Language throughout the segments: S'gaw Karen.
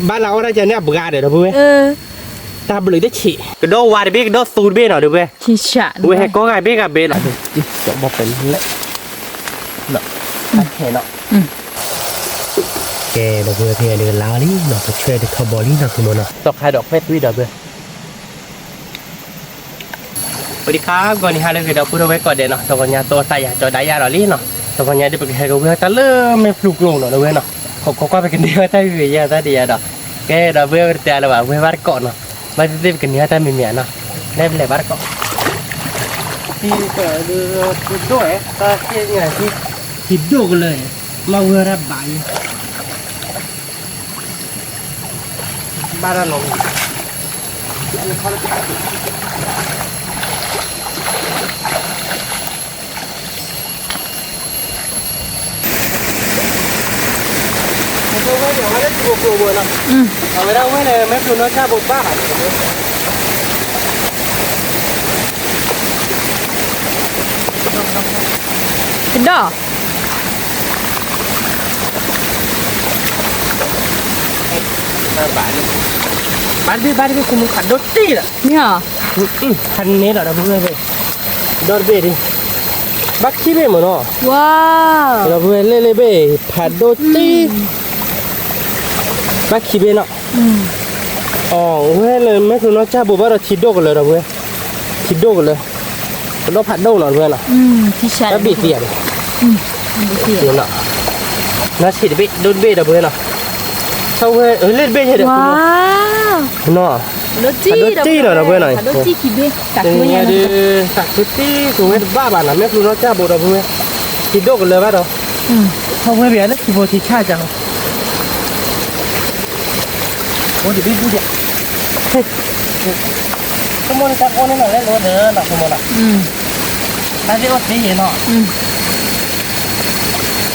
ဘၣ်လၢအီၣ်တၢ်ကန့ၣ်အပှၤဒီး ဒီပုၢ်ဝဲၢ်, တၢ်ဘျုးတဆံး, ကဒီးဝါတဘ့ၣ် ကဒီးသူတဘ့ၣ်နီၤ ဒီပုၢ်ဝဲၢ်, ဝဲဟဲကီဂၤဘ့ၣ်ဂၤဘ့ၣ်လီၤ, ကဲ ဒီပုၢ်ဝဲၢ် ဖဲဒုးကလါလံနီၤ ပဆွဲတထီဘိလံနီၤ သုးမီၤနီၤ သီခါဒီးခွဲးသွံဒီးပုၢ်ဝဲၢ် စဝၤဒံခါ ဂီၤနံၤဟါလၢအဂ့ၤ ဒီပုၢ်ဝဲၢ်ကိးဂၤဒဲးနီၤ, တဂီၤညါသီသးယၤကၠီဒၣ်ယၤဒီးလံနီၤ, တဂီၤညါဒ်ပကဟဲကဝဲၢ်တၢ်လၢမဲာ်ဖျိးကျိနီၤ ဒီပုၢ်ဝဲၢ်နီၤ, ခိးကွၢ်ကွၢ်ပကန့ၢ်ဝဲတၢ်ဂ့ၤဂ့ၤယၤတၢ်ဒံးယၤဒီး, ကဲ ဒီပုၢ်ဝဲၢ် ပတတဲလၢၤဘၣ် ဝဲဘၣ်တကိးနီၤ, ဘၣ်သ့ၣ်သ့ၣ်ပကန့ၢ်ဝဲတၢ်မံၤမံၤနီၤ, လဲၤပလဲၤဘၣ်တကိး, ထံဒိၣ်, တၢ်သ့ၣ်ညါ, ထံဒိၣ်ကလၢာ်, မ့ၢ်ဝဲဒၣ်ဘၣ်ယၤ ဘၣ်တၢ်လီၤ, အဝဲဒၣ်ဝဲန့ၣ် မဲဖျိနီၢ်ကၢ်ဘိဘၣ်ဘၣ်န့ၣ်, ကဒီး ဘၣ်တဘ့ၣ် ဘၣ်တဘ့ၣ် ခူမူဖးဒိၣ်တံၢ်လီၤ, မ့ၢ်ဧါ, ဖးန့ၢ်လီၤ ဒီပုၢ်ဝဲၢ်, ဒီတဘ့ၣ်ဒံး, ဘၣ်ခံဘ့ၣ်မ့ၢ်နီၤ, ဒီပုၢ်ဝဲၢ် လ့ၣ်လ့ၣ်ဘ့ၣ် ဖးဒိၣ်တံၢ်, ဘၣ်ခံဘ့ၣ်နီၤ, အဝဲလၢမဲဖျိနီၢ်ကၢ်ဘိဘၣ်ဒီးထံဒိၣ်ကလၢာ် ဒီပုၢ်ဝဲၢ်, ထံဒိၣ်ကလၢာ်, ကဒီးဖးဒိၣ်နီၤ ဒီပုၢ်ဝဲၢ်နီၤ, တၢ်ဘ့ၣ်သံယၤန့ၣ်, နီၢ်ဆံးတဘ့ၣ် ဒိၣ်တဘ့ၣ် ဒီပုၢ်ဝဲၢ်နီၤ, ထီၣ်ဝဲလ့ၣ်တဘ့ၣ်ယဲဒီး, ဖးဒိၣ်တံၢ်လီၤ ဒီပုၢ်ဝဲၢ်နီၤ, တနံၤညါဒီး တၢ်ခုတံၢ် ကဝဲတဘၣ်ဘၣ်နီၤ မဲဖျိနီၢ်ကၢ်ဘိ ဒီပုၢ်ဝဲၢ်, ထံဒိၣ်ကလၢာ်ဘၣ်ဒီး, ထီၣ်ဝဲပယၤလၢထံဖိထံဆၣ်ကၢ် အိၣ်တဘ့ၣ်ဒုဒၣ်, ဆိကမိၣ်လၢတၢ်အိၣ်န့ၣ်နီၤ လဲၤလိာ်ဒီးနီၤ ဆိကမိၣ်နီၤ, တၢ်သ့ၣ်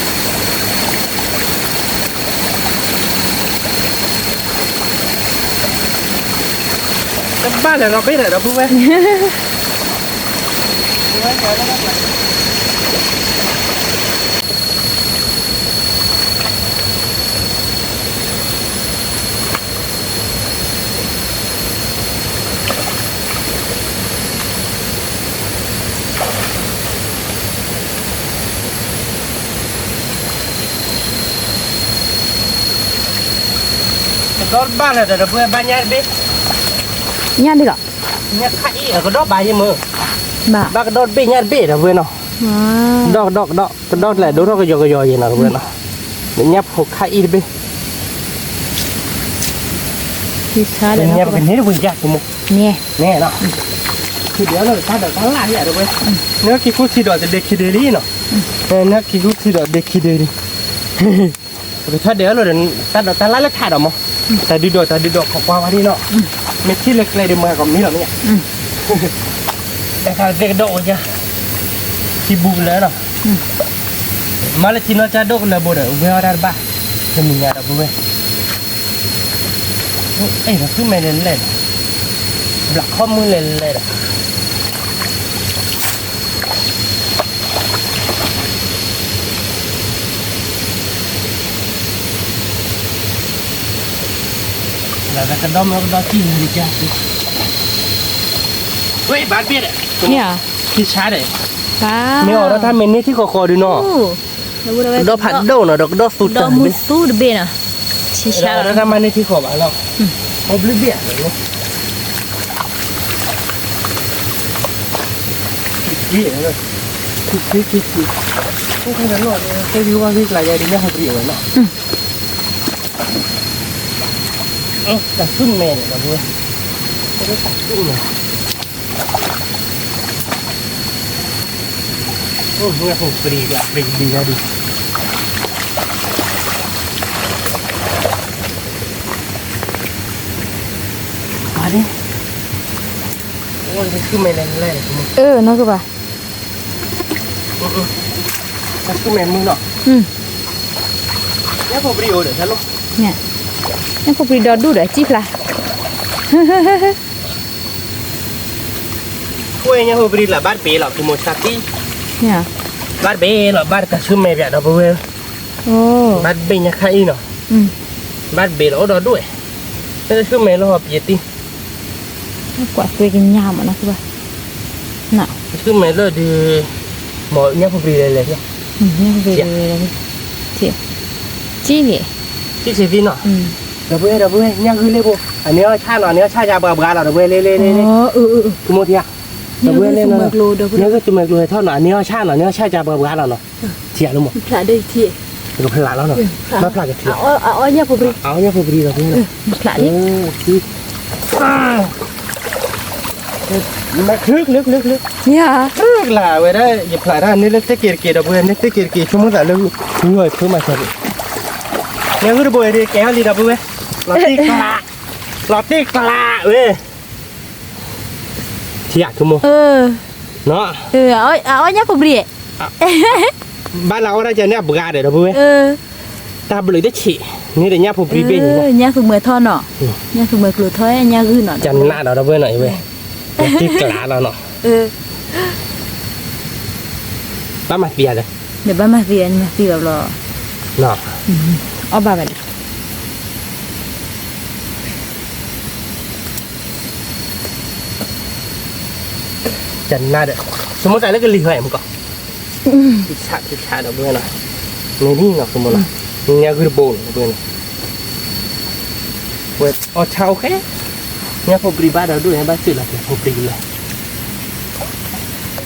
အိၣ်သ့ယဲနီၤ, တဘၣ်လဲၤနီၤဘ့ၣ်ဒီး ဒီပုၢ်ဝဲၢ်, ကဒီးတဘၣ်လၢၤဒီး ဒီပုၢ်ဝဲၢ် ဘၣ်ညၣ်တဘ့ၣ်, ညၣ်ဒ်လီၤ, ညၣ်ခါအံၤ အကဒီးဘၣ်ယဲမ့ၢ်, ဘၣ်ကဒီးတဘ့ၣ် ညၣ်တဘ့ၣ် ဒီပုၢ်ဝဲၢ်နီၤ, ကဒီးကဒီးကဒီး ကဒီးတလဲၤဒိၣ်ထီၣ်ကယီကယီယဲနီၤ ဒီပုၢ်ဝဲၢ်နီၤ, ညၣ်ဖိခါအံၤတဘ့ၣ်, ညၣ်ပကန့ၢ်တဝံၤယၤ ဆိကမိၣ်, န့ၣ်နီၤ, ခံဒုးလီၤ တၢ်ဒိးတၢ်လၢ်ယၤ ဒီပုၢ်ဝဲၢ်, နခံဃုထံဒီးတဒ့ခံဒုးလံနီၤ, နခံဃုထံဒီးတဒ့ခံဒုးလံ ပကထီၣ်ဒဲးအလီၢ်ဒီး တၢ်ဒိးတၢ်လၢ်လၢထးဒီးမး, တၢ်ဒုးဒိး တၢ်ဒုးဒိး ခိးကွၢ်ဝဲဒၣ်နီၤ, မ့ၢ်ထံၣ်လၢကျဲဒီးမၤကီးမံလီၤမ့ၢ်ဧါ, တခါသ့ၣ်ကဒီးအိၣ်ယၤ, ထံဘူးကလၢာ်နီၤ, မ့ၢ်လၢထံနီၢ်ကၢ်ဒိၣ်ကလၢာ်ဘိဒီး ဝဲအီၣ်တၢ်တဘၣ်, တမံၤညါဒီပုၢ်ဝဲၢ်, အဲၣ် နသုမဲာ်လဲၤလဲၤဒီး, ဘျးခီမုၢ်လဲၤလဲၤဒီး လၢကဒီမ့ၢ်ကဒီတံၢ်လၢကစၢ်, ဝဲဘၣ်တဘ့ၣ်ဒီး, ခံဆါဒီး, မ့ၢ်အီၤဒီးတၢ်မ့ၢ်န့ၢ်ထံဃီဃီဒုးနီၤ, ကဒီဖးဒိၣ်နီၤ ဒီးကဒီသူတၢ်, မုၢ်သူတဘ့ၣ်နီၤ, ဆံဆါဒီးတၢ်မ့ၢ်န့ၢ်ထံဃီဘၣ်လီၤ, အိၣ်ဘျုးဘ့ၣ်, ခံဆံ, ခံဆံ, အိၣ်ဖဲလီၤ, ကဲဂ့ၤဝါဂ့ၤကျါယၤဒ်ညၣ်ဟိပြံအဝဲနီၤ, တၢ်သူၣ်မဲာ်န့ၣ်ဒီး, တၢ်သူၣ်မဲာ်, အိၣ်ညၣ်ဟိပြံကျါပြံဒံးယၤဒံး, အၢ နီၢ်ကဘၣ်, တၢ်သူၣ်မဲာ်မုၢ်နီၤ, ညၣ်ဟိပြံအိၣ်ဒီး, ညၣ်ဟိပြံဒီဒူၣ်ဒီး စံၣ်ဖျါ ကွဲညၣ်ဟိပြံလၢဘၣ်တဘ့ၣ်လီၤ ကမူၤဆါတံၢ်, ဘၣ်တဘ့ၣ်လီၤ ဘၣ်တကးဆူမဲာ်ပၠးဒီပုၢ်ဝဲၢ်, ဘၣ်တဘ့ၣ်ညါခါအံၤနီၤ, ဘၣ်တဘ့ၣ်လီၤအိၣ်ဒီဒူၣ် တဆူမဲာ်လၢဟီၣ်ပယတံ ကွၢ်သွဲကညါမးနီၤ ဃုဘၣ်, တဆူမဲာ်လၢဒုး မ့ၢ်ညၣ်ဖိပြံလဲၤလဲၤ, ညၣ်ဖိပြံလဲၤလဲၤ, ကံၣ်ဂ့ၤ, ကံၣ်ဆံးသံနီၤ, ဒီပုၢ်ဝဲၢ် ဒီပုၢ်ဝဲၢ် ညၣ်ဂုၢ်လ့ဘိ, အန့ၣ်အီၣ်ဆၣ်နီၤ အန့ၣ်အီၣ်ဆၣ်ယၤပှၤဘှါလီၤ ဒီပုၢ်ဝဲၢ် လ့လ့လ့လ့, ကမိၣ်ထံဧါ, ဒီပုၢ်ဝဲၢ်လ့နီၤ, ညၣ်ဂုၢ်သူမဲာ်ကျိၤဟဲထီၣ်နီၤ အန့ၣ်အီၣ်ဆၣ်နီၤ အန့ၣ်အီၣ်ဆၣ်ယၤပှၤဘှါလီၤနီၤ, ထံဧါလၢမ့ၢ် ကဖျးဒီးထံ, ကဖျးလီၤနီၤ, ဘၣ်ဖျးကထံ, အအီၣ်ညၣ်ဖိပြံ, ဖျးလံ, မ့ၢ်ချုးချုးချုးချုး, မ့ၢ်ချုးကလါဝဲဒၣ် ယဖျးတၢ်န့ၣ်လၢသ့ၣ်က့ၤတက့ၤ ဒီပုၢ်ဝဲၢ် န့ၣ်သ့ၣ်က့ၤတက့ၤ ဆိကမိၣ်သးလၢ ဝံၤအီၤဖုမၤစၢၤ, ညၣ်ဂုၢ်တဘိအံၤဒ်ကဲထီၣ်လံ ဒီပုၢ်ဝဲၢ်, လီၤတံၢ်ကျး, လီၤတံၢ်ကျးဝဲ ထံဧါ ဆိကမိၣ်, အအီၣ်ညၣ်ဖိပြံ, ဘၣ်လၢအီၣ်တၢ်ကဲန့ၣ်အဘှါဒီး ဒီပုၢ်ဝဲၢ်, တၢ်ဘျုးတဆံး, န့ၣ်ဒီးညၣ်ဖိပြံဘ့ၣ်န့ၣ်, ညၣ်သူမဲာ်ထီၣ်နီၤ, ညၣ်သူမဲာ်ကျိၤထီၣ် ညၣ်ဂုၢ်နီၤ ကနၣ်ဒီး ဒီပုၢ်ဝဲၢ်နီၤ အဝဲ, လီၤတံၢ်ကျးလီၤနီၤ, ဘၣ်မၤသံဧါဒီး, ဘၣ်မၤသံ, မၤသံဘၣ်ဘျီ, အီၣ်ဘၣ်ဘၣ်လံ ကနၣ်ဒီး, ဆိကမိၣ်သးလၢကလံၤဟဲမ့ၢ်ကီး, ထံဆးထံဆးဒီပုၢ်ဝဲၢ်နီၤ, န့ၣ်ဒ်နီၤ ဆိကမိၣ်နီၤ, ညၣ်ဂုၢ်တဘိနီၤ ဒီပုၢ်ဝဲၢ်နီၤ, ဝဲအီၣ်ဆၣ်အိၣ်ဃဲ, ညၣ်ဖိပြံဘၣ်ဒီးဒိၣ်န့ၣ် ဘၣ်စၢၢ်လီၤက့ၤဖိပြံလီၤ,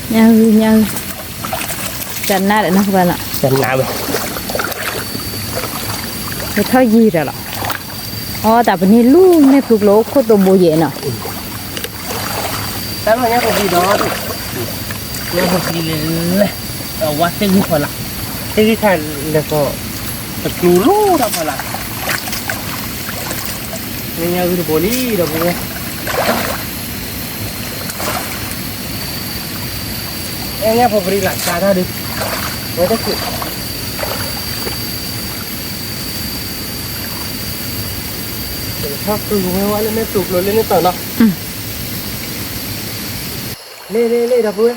ညၣ်ဂုၢ် ညၣ်ဂုၢ်, ကနၣ်ဒီးနီၤ ကဘၣ်နီၤ, ကနၣ်ဝဲ, ကထီၣ်ယံၤဒီးလီၤ, အီၣ်တၢ်ပန့ၢ်လူၤမဲာ်ဖုကျိအိၣ်ခိၣ်တိဘိယဲၢ်နီၤ တၢ်လီၢ်ညၣ်ဖိပြံဒီး, ညၣ်ဖိပြံလဲၤလဲၤ, အဝဲသ့ၣ်ဂံၢ်ဖီလာ်, သ့ၣ်ဂံၢ်ခါလဲၤဃီ, တကျူၤလိၣ်တၢ်ဖီလာ်, ညၣ်ဂုၢ်တဘိလံ ဒီပုၢ်ဝဲၢ်, အဲ ညၣ်ဖိပြံလၢ်စှၤတၢ်ဒုး, ဝဲတခူၣ် ထီၣ်ဃုာ်ဝဲဝဲလၢမဲာ်တူာ်ကျိၤလၢန့ၣ်တီၢ်နီၤ, လ့လ့လ့ ဒီပုၢ်ဝဲၢ်,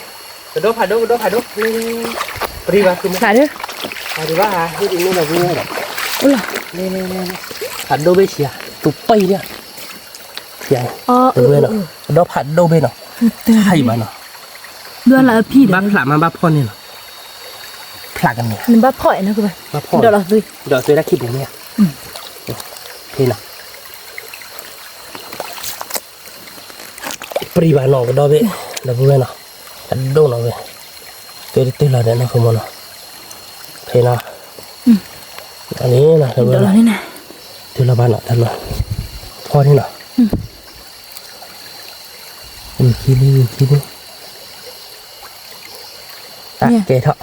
ကဒီဖးဒိၣ် ကဒီဖးဒိၣ်, လ့လ့, ပြံဘၣ်သုမ့ၢ်, ဖးဒိၣ်ဘၣ်ဟးဟ့ၣ်ဒ်န့ၣ် ဒီပုၢ်ဝဲၢ်ဒီး, လ့လ့လ့, ဖးဒိၣ်ဘ့ၣ်ဆံးဧါ, တူၢ်ပၢၢ်အံၤဒၣ်, ဒီပုၢ်ဝဲၢ်နီၤ, ကဒီဖးဒိၣ်ဘ့ၣ်နီၤ, ဟဲအံၤဘၣ်နီၤ, ဘၣ်ဖျးမးဘၣ်ဖီၣ်န့ၣ်လီၤ, ဖျးကန့ၣ်, ဘၣ်ဖီၣ်, ဒီးသွဲတၢ်ခံပူၤမ့ၢ်ဧါ, ဖဲနီၤ ပြံဘၣ်နီၤ ကဒီဘ့ၣ်, ဒီပုၢ်ဝဲၢ်နီၤ, ဖးဒိၣ်နီၤဝဲ, ကဲတတုၤလီၤဒီးနီၤ ဃုမီၤနီၤ, ဖဲနီၤ, န့ၣ်နီၤ တုၤလီၤဘၣ်နီၤ တၢ်လီၤ, ဖီၣ်န့ၣ်နီၤ, ဝံၤခံလံ ဝံၤခံလံ, တၢ်ကဲထီၣ်,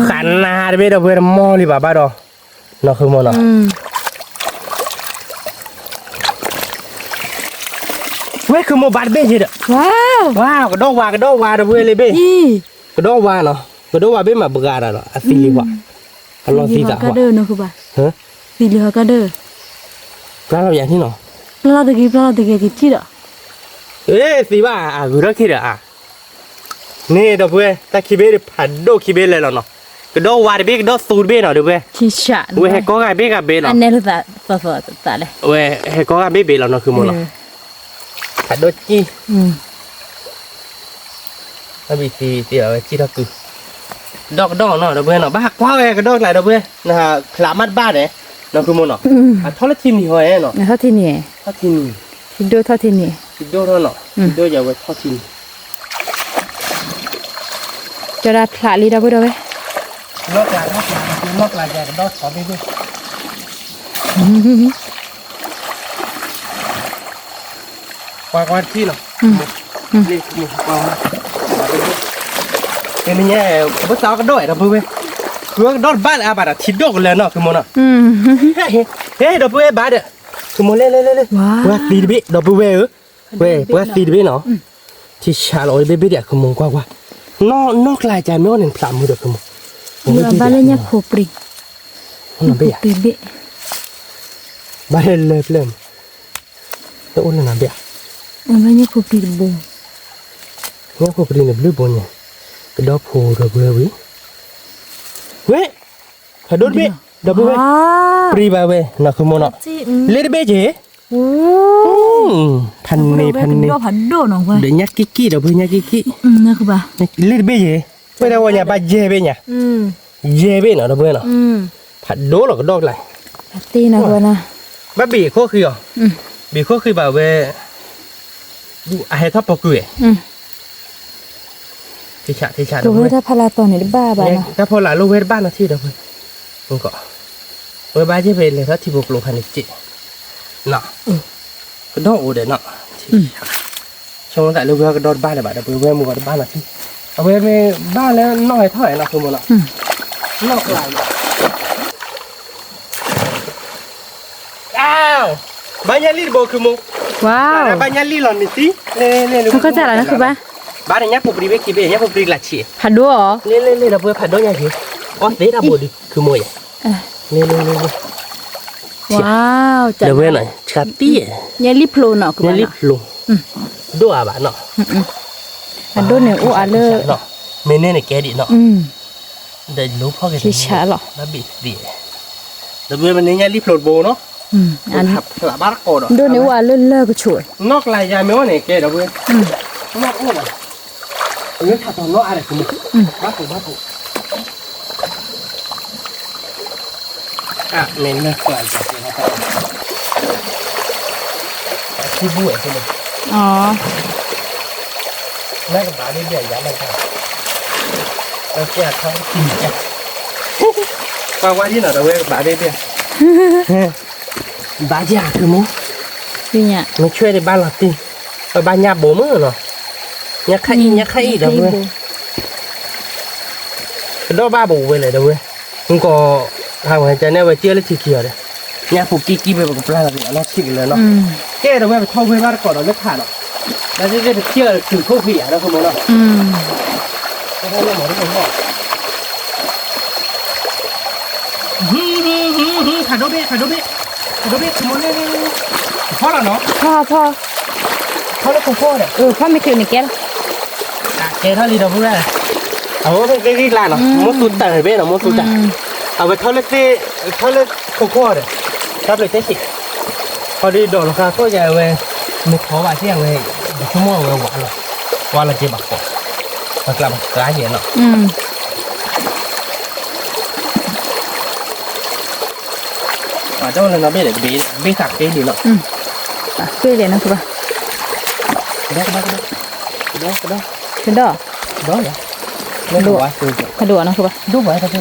ဃးနၤတဘ့ၣ် ဒီပုၢ်ဝဲၢ် တမီၢ်လံဘၣ်ဘၣ်ဒီး, နီၤ ဃုမီၤနီၤ ဝဲ ဃုမီၤ ဘၣ်တဘ့ၣ်ယဲဒီး, ဝါ ကဒီဝါ ကဒီဝါ ဒီပုၢ်ဝဲၢ်လၢဘ့ၣ်, ကဒီဝါနီၤ ကဒီဝါဘ့ၣ်မး ပှၤဒီး အသံလံဝါ, အလီၢ်သံသးဝါ, သံလံဟီကဒီး, ပျၢ်လီၤယၤန့ၣ်နီၤ, ပျၢ်လီၤတဂ့ၤ ပျၢ်လီၤတဂ့ၤ ကထံၣ်ဒီး, အ့ သံဘၣ် အဂုၤထီၣ်ခံဒီးဧါ န့ၣ် ဒီပုၢ်ဝဲၢ် တၢ်ခံဘ့ၣ်ဖးဒိၣ်ခံဘ့ၣ်လဲၤလီၤနီၤ, ကဒီဝါတဘ့ၣ် ကဒီသူတဘ့ၣ်နီၤ ဒီပုၢ်ဝဲၢ်, ဝဲဟဲကီဂၤဘ့ၣ်ဂၤဘ့ၣ်လီၤ, ဝဲဟဲကီဂၤဘ့ၣ်ဘ့ၣ်လီၤနီၤ ဃုမီၤနီၤ, ဖးဒိၣ်ကံၣ်, အဘံသံသံအဝဲကံၣ်ထီၣ်ကုၤ, ဒီကဒီနီၤ ဒီပုၢ်ဝဲၢ်နီၤ ဘၣ်ဟးကွၢ်ဝဲကဒီကျါ ဒီပုၢ်ဝဲၢ်, နဖျးမးတဘၣ်န့ၣ်, နီၤ ဃုမီၤနီၤ, အထီၣ်လၢထံနံၤဟီနီၤ, ထီၣ်ထံနံၤ, ထံဒိၣ်ထီၣ်ထံနံၤ, ထံဒိၣ်ထီၣ်နီၤ, ထံဒိၣ်ယဝဲထီၣ်ထံနံၤ ကၠီဒၣ်ဖျးလံ ဒီပုၢ်ဝဲၢ်, နီၢ်ကျါ နီၢ်ကျါ နီၢ်ကျါ ယကဒီထီၣ်ဘ့ၣ်ဘ့ၣ်, ကွၢ်ကွၢ်ထံနီၤ, တနံၤညါ ပသးကဒီၣ်ဝဲ ဒီပုၢ်ဝဲၢ်, ဃုကဒီၣ်တဘၣ်လၢအဘၣ်ဒီး ထံဒိၣ်ကလၢနီၤ ဃုမီၤနီၤ, ဟဲ ဒီပုၢ်ဝဲၢ်ဘၣ်ဒီး, ဃုမီၤလဲၤလဲၤလဲၤလဲၤ, ပှၤသံတဘ့ၣ် ဒီပုၢ်ဝဲၢ်ဧၢ, ဝဲ ပှၤသံတဘ့ၣ်နီၤ, ထံဆးလီၤဝဲတဘ့ၣ်ဘ့ၣ်ဒီး ဃုမီၤကွၢ်ကွၢ်, နီၢ်ကျါကၢ်မ့ၢ်အီၣ်န့ၣ် ဖျးမုာ်ဒီး ဃုမီၤ, ဘၣ်လၢညၣ်ဖိပြံ, ညၣ်ဖိပြံဘ့ၣ်, ဘၣ်လၢလၢပျၢၢ်မး, တအိၣ်လၢနၤဘ့ၣ်ဧါ, ဘၣ်ညၣ်ဖိပြံတဘိ, ညၣ်ဖိပြံန့ၣ် ဘျုးဘိန့ၣ်, ကဒီဖိဒီပုၢ်ဝဲၢ်ဝံၤ, ဝဲ ဖးဒိၣ်တဘ့ၣ် ဒီပုၢ်ဝဲၢ်, ပြံဘၣ်ဝဲ နီၤ ဃုမီၤနီၤ, လ့တဘ့ၣ်က့ၤ အိ ဖးန့ၣ် ဖးန့ၣ် ဒီးညၣ်ကံၣ်ကံၣ်ဒီး ဖဲညၣ်ကံၣ်ကံၣ် လ့ၣ်တဘ့ၣ်ယဲ, ဖဲဒၣ်ဝဲညါဘၣ်ယဲၢ်ဘ့ၣ်ညါ, ယဲၢ်ဘ့ၣ်နီၤ ဒီးဖဲနီၤ, ဖးဒိၣ်လီၤကဒီၣ်ကျါ, ဘၣ်ဘ့ၣ်ခိၣ်ဃံအီၤ, ဘ့ၣ်ခိၣ်ဃံဘၣ်ဝဲ, အဟဲထီၣ်ပီကုၢ်ဝဲ ထံဆး ထံဆး ကဝဲတၢ်ဖီလာ်တီၤန့ၣ်တဘၣ်ဘၣ်နီၤ, တၢ်ဖီလာ်လၢဝဲတဘၣ်နီၤထံၣ်ဒီးဝဲ, ကီး, ဝဲဘၣ်ယဲၢ်ဖဲလဲၤထီၣ်ထံဖိကျိခါန့ၣ်စ့ၢ်, နီၤ, ကဒီၣ်အိၣ်ဒီးနီၤ, ဆိကမိၣ်သးလၢဝဲကဒီၣ်တဘၣ်လၢၤဘၣ်ဒီး ပဝဲမုၢ်ဂီၤတဘၣ်နီၤထံၣ်, အဝဲမ့ၢ်ဘၣ်လၢနီၣ်ဟဲထီၣ်နီၤ ဆိကမိၣ်နီၤ, နီၣ်ကျါ ဘၣ်ညၣ်လံၣ်တဘိခုမိၢ်, ဘၣ်ညၣ်လံၣ်လီၤနံၤသံ, လ့လ့လ့, ဘၣ်ဒီးညၣ်ဖိပြံဘ့ၣ်ခံဘ့ၣ် ညၣ်ဖိပြံကျးဆံး, ဖးဒိၣ်အီၤ, လ့လ့လ့ ဒီးပဝဲဖးဒိၣ်ညါယံၤ, အီၣ်သ့တၢ်ဘိဒံးခုမိၢ်ယဲ, လ့လ့လ့လ့, ဝါ, ဒီးဝဲနီၤ ဆါတံၢ်, ညၣ်လံၣ်ဖျိနီၤ ညၣ်လံၣ်ဖျိ, ဒိၣ်အါဘၣ်နီၤ, ဖးဒိၣ်န့ၣ်အိၣ်အါလၢ, မ့ၢ်န့ၢ်န့ၣ်ကဲဒံးနီၤ, ဒီးလိဖီက့ၤ ထံဆးလီၤ, ဘၣ်ဘ့ၣ်သ့, ဒီးပဝဲမ့ၢ်န့ၢ်ညၣ်လံၣ်ဖျိတဘိနီၤ, ဖျးဘၣ်တကိးဒီး ဒိၣ်န့ၢ်အိၣ်အါလၢလၢကဆိး, နီၣ်ကျါယၤမ့ၢ်အိၣ်န့ၣ်ကဲဒီးပဝဲ, နီၣ်အိၣ်ဘၣ်, အဝဲထးတီၤနီၣ်အါဒီး, ဘၣ်ပူၤဘၣ်ပူၤ, အမ့ၢ်လၢကျါယၤကဲ, အထံဘူၣ်ဝဲန့ၣ်, နကဘၣ်ဒ်ဘၣ်ယၤလၢကျါ, အကဲအခါ, ပှၤဝါဒ်နီၤ ဒီးဝဲကဘၣ်ဒ်ဘၣ် ဘၣ်ယၤကမိၢ်, မ့ၢ်ဆွဲဒံးဘၣ်လီၤတံၢ်, ပဘၣ်ညၣ်ဘိမုၢ်နီၤ, ညၣ်ခါအံၣ် ညၣ်ခါအံၣ်ဒီးဝဲ, ကဒီးဘၣ်ဘိဝဲလဲၣ်ဒီးဝဲ, မ့ၢ်ကီး, ဟးဝဲကန့ၣ်ဝဲကၢလၢထံခံအီၤဒီး, ညၣ်ဖိကံၣ်ကံၣ်ဝဲပကပျၢ်လီၤက့ၤ အနီၢ်ဆံးကလၢနီၤ, ကဲဒီးဝဲပထီၣ်ဝဲဘၣ်တကိးဒီးလၢထးဒီး, ဒီးဒ်ပကၢတုၤခိၣ်ဖံးယၤဒီးကမိၢ်နီၤ, ဖးဒိၣ်ဘ့ၣ် ဖးဒိၣ်ဘ့ၣ်, ဖးဒိၣ်ဘ့ၣ် ကမိၢ်န့ၣ်, ဖီလီၤနီၤ, ဖီ, ဖီ, ဖီလၢခိခိၣ်ဒီး, ဖီမ့ၢ်ချုးန့ၣ်ကဲလီၤ, ကဲထီၣ်လံဒီပုၢ်ဝဲၢ်, အဝဲသ့ၣ်ဂ့ၢ်ဂ့ၢ်ကျါနီၤ, မိၢ်သူတၢ်ဘ့ၣ်နီၤ မိၢ်သူတၢ်, အဝဲထီၣ်လၢသ့ၣ်, ထီၣ်လၢခိခိၣ်ဒီး, တၢ်ဘျုးတဲဆံး, ခီဒုးဒီးလီၤခါခိၣ်ယၤဝဲ, မ့ၢ်ထီၣ်ဘၣ်သ့ၣ်အဝဲ, ယဆိကမိၣ်အဝဲဝးလီၤ, ဝးလီၤက့ၤဘၣ်ဃီ, ပှၤကျါပှၤကျါယဲနီၤ ပှၤဒိၣ်လၢနီၢ်ဘ့ၣ်ဒီး ဘ့ၣ်သးဃ့လံနီၤ, ဃ့လံနီၤ, ကဘၣ်, ကဘၣ်, ကဘၣ်, ကဒီး, ကဒီး, ကဒီးနီၤ, ကဘၣ်, ဒိၣ်ဘၣ်, ကဒီး,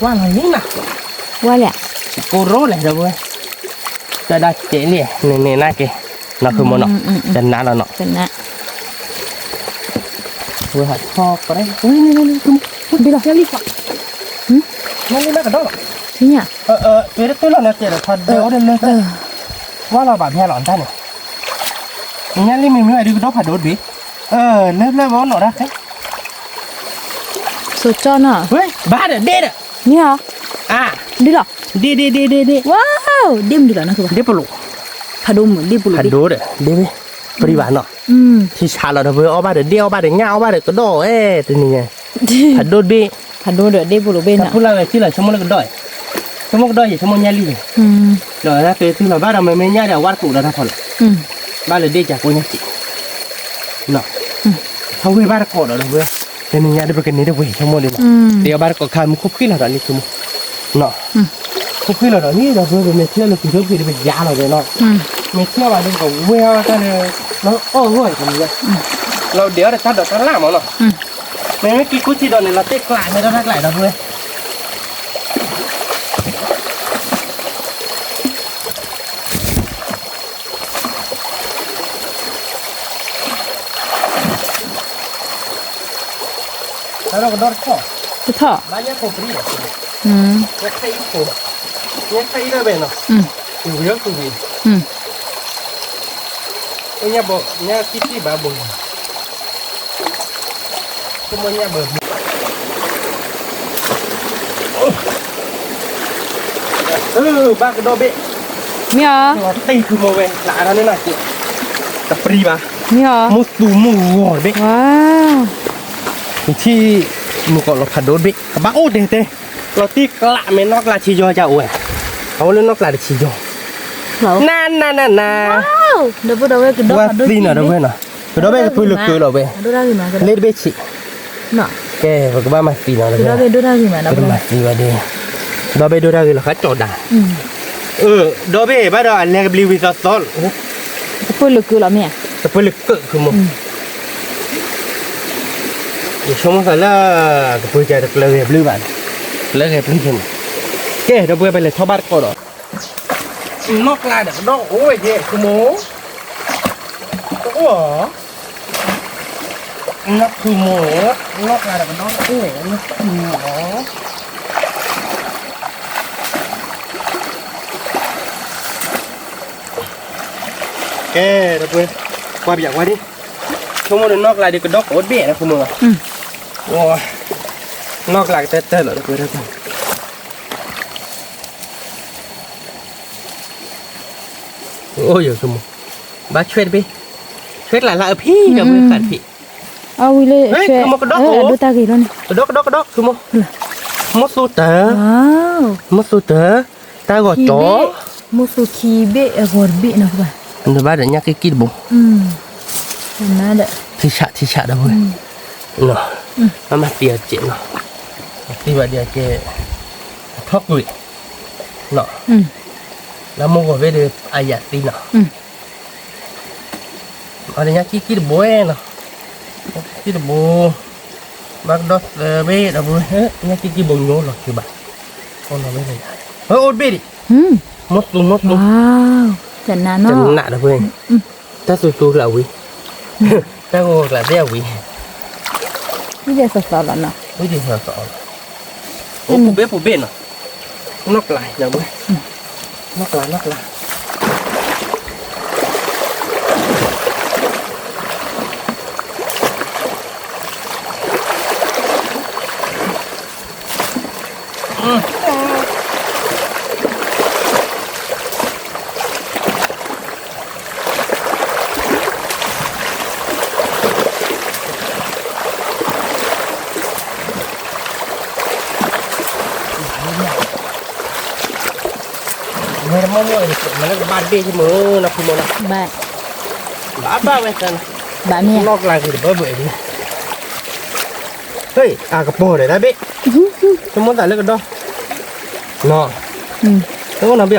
ဝါလီၤလံနီၤ, ဝါလံ, ကိရိလဲၣ်ဒီပုၢ်ဝဲၢ်, ကဒၣ်ကဲလံ, န့ၣ်န့ၣ်နၢ်က့ၤ, နီၢ်ခုမိၢ်နီၤ, တနါလီၤနီၤ, တနါ, ဝဲဟးထီၣ်ကရဲ, ဘ့ၣ်လီၤ, ညၣ်လံၣ်မ့ၢ်ကဒီးလီၤ, ညၣ်, ပှ့ၤတတုၤလီၤနီၤ ကဲဒီးဖးဒိၣ်အိၣ်ဒီးလၢ, ဝါလီၤဘၣ်ဖဲလီၤတၢ်န့ၣ်, ညၣ်လံၣ်မ့ၢ်မ့ၢ်ဝဲဒုးကဒီးဖးဒိၣ်တဘ့ၣ်, လၢဖျၢၣ်ဝဲအိၣ်နီၤတၢ်ခဲ, စိကၠီနီၤ, ဘၣ်ဒီးဒ့ဒီး, မ့ၢ်ဧါ, ဒ့လီၤ, ဒ့ဒ့ဒ့ဒ့ဒ့, ဝါ, ဒ့မနုၤလီၤနီၤ, ဒ့ပလိာ်, ဖးဒိၣ်မုၣ်ဒ့ပလိာ်, ဖးဒိၣ်ဒီးဒ့, ပရံဘၣ်နီၤ, ထံဆးလီၤဒီးပဝဲအီၣ်ဘၣ်ဒီးဒ့အီၣ်ဘၣ်ဒီးညၣ်အီၣ်ဘၣ်ဒီးကဒီးဝဲ, တနံၤညါ, ဖးဒိၣ်တဘ့ၣ်, ဖးဒိၣ်ဒီးဒ့ပလိာ်ဘ့ၣ်နီၤ, တၢ်ပူၤလၢ်ဝဲထံလီၤ ဆိကမိၣ်လၢကဒီး, ဆိကမိၣ်ကဒီးယဲ ဆိကမိၣ်ညၣ်လံၣ်န့ၣ်, ဒီးတၢ်ပှ့ၤတုၤလီၤဘၣ်ဒီးမ့မ့ၢ်ညၣ်ဒီးအဝါတကူးဒီးတၢ်ဖီလီၤ, ဘၣ်လၢဒ့ကၠးကိးညၣ်စံး, ထီၣ်ဝဲဘၣ်တကိးဒီးဒီပုၢ်ဝဲၢ်, တနံၤညါဒီးပကန့ၢ်တဝဲဆိကမိၣ်ဒ်နီၤ, တအီၣ်ဘၣ်တကိးခါမ့ၢ်ခိၣ်ဖှံလီၤဒီးလံဆိကမိၣ်, ခိၣ်ဖှံလီၤဒီးလံဒီပုၢ်ဝဲၢ် ပမ့ၢ်ထံၣ်လၢပက့ၤဒိၣ်ဖံးဒီးပယါလီၤဝဲနီၤ, မ့ၢ်ထံၣ်အီၣ်ဘၣ်ဒီးပကဝဲအီၣ်တၢ်ဒီး, လီၤအီၣ်ဂီၢ်တနံၤညါ, လီၤဒဲးအီၣ်ဒီးတၢ်ဒိးတၢ်လၣ်မးနီၤ, မ့မ့ၢ်ကံၢ်ကူထံဒီးန့ၣ် လီၤတဲာ်ကျးဟဲထီၣ်တၢ်ကျးဒီပုၢ်ဝဲၢ် တထီၣ်, ညါခိၣ်ပြံ, ညါခါအံၤခိၣ်, ညါခါအံၤတၢ်ဘဲနီၤ, ဝံၤဝံၤ, ညါဘီ, ညါကံၣ်ကံၣ်ဘၣ်ဘိ, ကမီညါဘၣ်ဘိ, ဘၣ်ကဒီးဘ့ၣ်, မ့ၢ်အီၤ, တံၢ်ခုမိၢ်ဝဲ လၢအရၢန့ၣ်နီၤ, တပြံဘၣ်, မ့ၢ်အီၤ, မူသူမူဂီၤတဘ့ၣ်, နထံၣ်, မုၢ်ကီးလီၤဖးဒိၣ်တဘ့ၣ် ကဘၣ်အိၣ်တဲတဲ, လီၤတံၢ်ကျးမ့ၢ်နီၢ်ကျးဆံယီၤကအိၣ်ဝဲ, အအိၣ်လၢနီၢ်ကျးတဆံယီၤ, နၤနၤနၤနၤ, ဝဲသံနီၤ ဒီပုၢ်ဝဲၢ်နီၤ, ကဒီဘ့ၣ်ကဖုလၢကၢလီၤဝဲ, လ့ၣ်တဘ့ၣ်ဆံး, ကဲ ပကဘၣ်မၤသံနီၤ ပကမၤသံဝဲဒၣ်, ဒီဘ့ၣ်ဒိၣ်တၢ်ဂ့ၤလီၤ ဃးကၠီၤဒၣ်, အၢ ဒီဘ့ၣ်ဘၣ်ဒီးအလဲကဘျံးဝံၤသီသီ, ကဖုလၢကၢလီၤမ့ၢ်ဧါ, ကဖုလၢကၢ ယဆိကမိၣ်သးလၢ ကဖုကတကျၢၤဂဲၤဘျုးဘၣ်, ကျၢၤဂဲၤဘျုးန့ၣ်, ကဲ ဒီပုၢ်ဝဲၢ် ပလဲၤထီၣ်ဘၣ်တကိးဒီး, နီၢ်ကျါဒီးကဒီအိၣ်ဝဲယဲ ဖုမိၢ်, တအိၣ်, နီၢ်ဖုမိၢ်, နီၢ်ကျါဒီးကဒီအိၣ်ဝဲ နီၢ်ဖုမိၢ်လီၤ. ကဲ ဒီပုၢ်ဝဲၢ် ကွၢ်ပယီၤကွၢ်ဒံး, ဆိကမိၣ်ဒီးနီၢ်ကျါဒီးကဒီကအိၣ်တဘ့ၣ် ဒီပုၢ်ဝဲၢ်, နီၢ်ကျါကတၢၢ်တၢၢ်လီၤ ဒီပုၢ်ဝဲၢ်, အိၣ်ယဆိကမိၣ်, ဘၣ်ဆွဲတဘ့ၣ်, ဆွဲကျါလၢအဖံဒီပုၢ်ဝဲၢ် ဃးတဖံ, အဝံၤလၢ ဖုမိၢ်ကဒီအိၣ်, ဒိၣ်တၢ်ဂ့ၤလီၤန့ၣ်, ကဒီကဒီကဒီ ဖုမိၢ်, မိၢ်သူတၢ်, မိၢ်သူတၢ်, တၢ်ဂီၤကၠီ, မိၢ်သူခံဘ့ၣ်အဂီၤတဘ့ၣ်နီၤ ကဘၣ်, နဘၣ်ဒီးညၣ်ကံၢ်ကံၢ်တဘိ, ထံဆးထံဆးဒီပုၢ်ဝဲၢ်, မ့ၢ်မၤသံအီၤကဲးနီၤ, သံဘၣ်ဒ်အကဲ, အထီၣ်ကွံာ်, နီၤ, လၢမိၢ်ဂီၤဘ့ၣ်ဒီးအယၤသံနီၤ, အီၤဒီးညၣ်ကံၢ်ကံၢ်တဘိနီၤ, ကံၢ်တဘိ, ဘၣ်ကဒီသၢဘ့ၣ်ဒီပုၢ်ဝဲၢ်, ညၣ်ကံၢ်ကံၢ်ဘိညိလီၤက့ၤဘၣ်, အိၣ်ဘ့ၣ်ဒံး, မိၢ်သူမိၢ်သူ, ကနးဒီပုၢ်ဝဲၢ်, တၢ်သူသူကျးဝံၤ, တၢ်ဂီၤကျးသ့ၣ်အဝံၤ, ဝံၤဒ်သိးသိးလီၤနီၤ, ဝံၤဒ်သိးသိးလီၤ, အိၣ်ပူၤဘ့ၣ်ပူၤဘ့ၣ်နီၤ, နီၢ်ကျါ, နီၢ်ကျါ, နီၢ်ကျါ, မ့ၢ်တမ့ၢ်မ့ၢ် မ့ၢ်လၢကဘၣ်တဘ့ၣ်က့ၤမ့ၢ်နီၤ ဖုမိၢ်နီၤ, ဘၣ်, ဘၣ်ဘၣ်ဝဲတၢ်နီၤ, ဘၣ်မ့ၢ်, နီၢ်ကျါက့ၤတဘၢဘၢအံၤ, ဟဲ, အကပီၤဒီးတၢ်ဘ့ၣ်, တမိၢ်သးလၢကဒီ, နီၤ, တအိၣ်နီၤဘ့ၣ်ဧါ,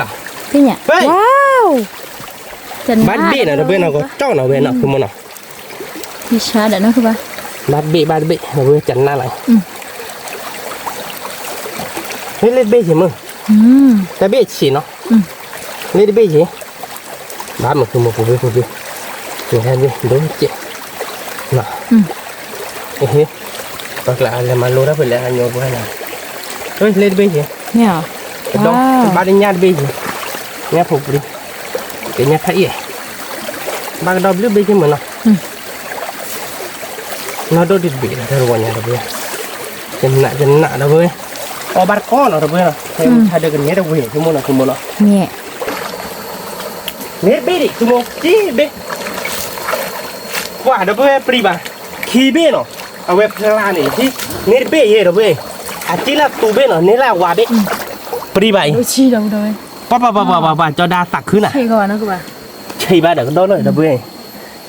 ဟဲ, ဘၣ်တဘ့ၣ်နီၤ တဘ့ၣ်နီၤ ကကၠီနီၤဝဲနီၤ ဖုမိၢ်နီၤ ဘၣ်တဘ့ၣ် ဘၣ်တဘ့ၣ် ဝဲကနၣ်လီၤ, ဟဲလ့ၣ်တဘ့ၣ်ယ့ၤမ့ၢ်, တဘ့ၣ်ဆံးနီၤ, လ့ၣ်တဘ့ၣ်ယ့ၤ, ဘၣ်မ့ၢ်ဖုမိၢ်ပူၤဘ့ၣ်ပူၤဘ့ၣ်, မ့ၢ်ဟဲဘ့ၣ်ဒိၣ်ကဲး, ဟဲ, ပကျးလဲၤမၤလိတၢ်ဖဲလဲၣ် ဟးညိပှၤနီၤ, လ့ၣ်တဘ့ၣ်ယ့ၤ, ကဒီ, ဘၣ်တညၣ်တဘ့ၣ်ယ့ၤ, ညၣ်ဖိပူၤ, ကညၣ်ဖးအံၣ်, ဘၣ်ကဒီဘျုးဘ့ၣ်ယ့ၤမ့ၢ်နီၤ နီၢ်ဒိၣ်ဒံးတဘ့ၣ်လီၤ တၢ်တဝီညါဒီပုၢ်ဝဲၢ်, ယနးယနးဒီပုၢ်ဝဲၢ်, အီၣ်ဘၣ်တကီနီၤဒီပုၢ်ဝဲၢ်နီၤ, ဟဲမုၢ်ဆါဒၢးကနဲတဝ့ၤ ဖုမိၢ်နီၤ ဖုမိၢ်နီၤ, န့ၣ်တဘ့ၣ်ဒံး ဖုမိၢ် တဘ့ၣ်, ပှၤဒီပုၢ်ဝဲၢ် ပြံဘၣ်, ခံဘ့ၣ်နီၤ, အဝဲဖျါန့ၣ် န့ၣ်တဘ့ၣ်ယဲဒီပုၢ်ဝဲၢ်, အစ့လၢသူဘ့ၣ်နီၤ န့ၢ်လၢအဝၤဘ့ၣ်, ပြံဘၣ်အံၤ, ပှၤပှၤပှၤပှၤပှၤ ကၠီဒါသးခုနၤ, ဆံးဘၣ်ဒီးကဒီလီၤဒီပုၢ်ဝဲၢ်,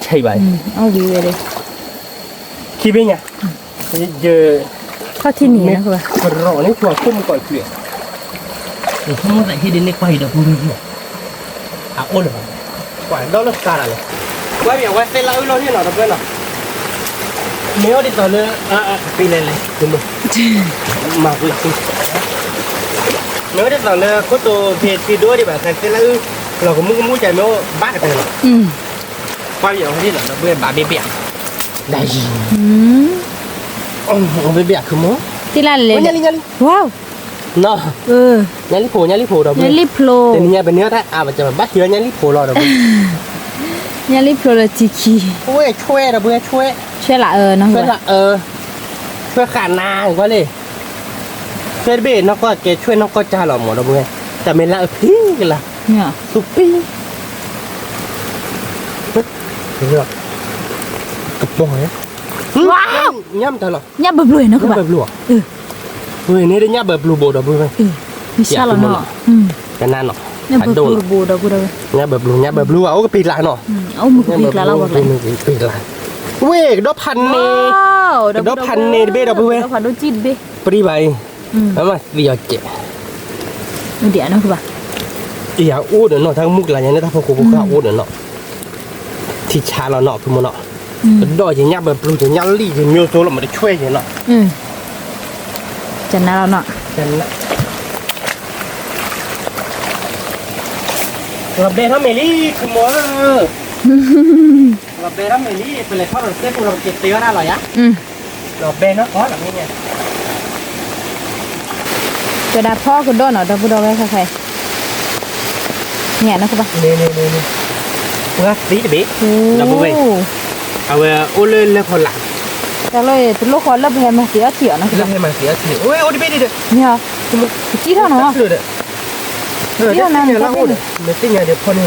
ဆံးဘၣ်ဒီး, ခံဘ့ၣ်ညါ, ယ, ခီၣ်ထံၣ်န့ၣ်, ပရီးန့ၣ် ကွၢ်ခိၣ်မုၢ်ကီးချံး, ယဆိကမိၣ်သးဟ့ၣ်ဒ်န့ၣ်ကွၢ်အံၤဒီပုၢ်ဝဲၢ်, အအိၣ်လၢၤဘၣ်, ကွၢ်ဒီလၢစးဒၣ်လဲၣ်, ကွၢ်ပဝဲသ့ၣ်လၢအုၣ်လီၤဟ့ၣ်နီၤဒီပုၢ်ဝဲၢ်နီၤ, မ့ၢ်အိၣ်ဒ်သိးလၢ, ပလဲၤလဲၤ, မၤပူၤလီၤ, မ့ၢ်အိၣ်ဒ်သိးလၢခိၣ်တိၤဖံးတံၤဒိၣ်ဒံးဘၣ် သးသ့ၣ်လၢအုၣ်, လီၤကမူကမူကမ့ၢ်အိၣ်ဘၣ်ကတၢၢ်လီၤ, ကွၢ်ပယီၤဟ့ၣ်နီၤဒီပုၢ်ဝဲၢ် ဘၣ်ဘ့ၣ်ဘ့ၣ်ဧါ, ဒ်ယံၤ, ဘ့ၣ်ဘ့ၣ်ဧါ ခုမိၢ်, သ့ၣ်လၢလဲၤ, ညါလံ, ညါလံ, ဝါ, ညါလံဖိ ညါလံဖိဒီပုၢ်ဝဲၢ်, တနံၤညါပန့ၢ်အီၣ်တၢ်အါ ပကဘၣ်ဟံးအီၣ်ညါလံဖိလီၤဒီပုၢ်ဝဲၢ်, ညါလံဖိလၢထံခံ, ဆွဲဒီပုၢ်ဝဲၢ် ဆွဲ, ဆွဲလၢအ, ဆွဲဃာ်နၤကွၢ်လံ, ဆွဲတဘ့ၣ်နီၢ်ကီၢ်ကဲ ဆွဲနီၢ်ကီၢ်ကၢ်လီၤမ့ၢ်ဒီပုၢ်ဝဲၢ်, တၢ်မ့ၢ်လၢအဖံကလါ, သူပံ, ကပီၤ, ညၣ်မတၤလီၤ, ညၣ်ဘၢဘျိနီၤ, ညၣ်ဘၢဘျိ, ဝဲန့ၣ်ဒီးညၣ်ဘၢဘျိဘိဒီပုၢ်ဝဲၢ်, ကနၣ်နီၤ, ညၣ်ဘၢပျူၤတဘိဒီပုၢ်ဒီဝဲၢ်, ညၣ်ဘၢပျူၤ ညၣ်ဘၢပျူၤ အအိၣ်ကပ့ၤလးနီၤ, အအိၣ်မုာ်ကပ့ၤကျါလီၤဝဲ, ကပ့ၤလး, ဝ့ၢ် ကဒီဖးန့ၣ်, ကဒီဖးန့ၣ်တဘ့ၣ်ဒီပုၢ်ဝဲၢ်, ပရံဘၣ်အံၤ, အမၤသံအီၤကဲး, အိၣ်ဒီးနီၤ တၢ်ကမူၣ်ကျါညါန့ၣ် တၢ်ဖိကိဖိဃၢ်အိၣ်ဒီးနီၤ, ထံဆါလီၤနီၤ ဖုမိၢ်နီၤ, ကဒီးက့ၤညၣ်ဘၢပျူၤ က့ၤညၣ်လံၣ် က့ၤမ့ၢ်စိလီၤ မတဆွဲက့ၤနီၤ, ကနၣ်လီၤနီၤ, လီၤဘဲထီၣ်မ့ၢ်လံ ဖုမိၢ်ဧၢ, လီၤဘဲထီၣ်မ့ၢ်လံ ပလဲၤထီၣ်ဒီးစ့ၢ်ကီးလီၤ ပက့ၤတဲဝဲဒၣ်လီၤယၤ, လီၤဘဲနီၤ ကီလီၤမ့ၢ်ညါ, ကဒၣ်ဖီကဒီးနီၤ ဒီပုၢ်ဒီဝဲၢ်ခဲခဲ, န့ၣ်နီၤ ကဘၣ်, ပှၤသံတဘ့ၣ်, ဒီပုၢ်ဝဲၢ်, အဝဲအိၣ်လၢလၢၢ်ဖီလာ်, တၢ်လၢတလိၣ်ဃီလၢပဟဲမၤသံအီထံအီၤနီၤ လၢပဟဲမၤသံအီထံ, အိၣ်တဘ့ၣ်ဒံးဒီး, မ့ၢ်, ကစံၣ်ထီၣ်နီၤ, ကစံၣ်ထီၣ်နီၤ အိၣ်ဒီး, မ့ၢ်သ့ၣ်ညါဒီးဖီန့ၢ်မ့ၢ်ကီး, တိၢ်တၢ်တဘ့ၣ်န့ၣ်, ဖီန့ၢ်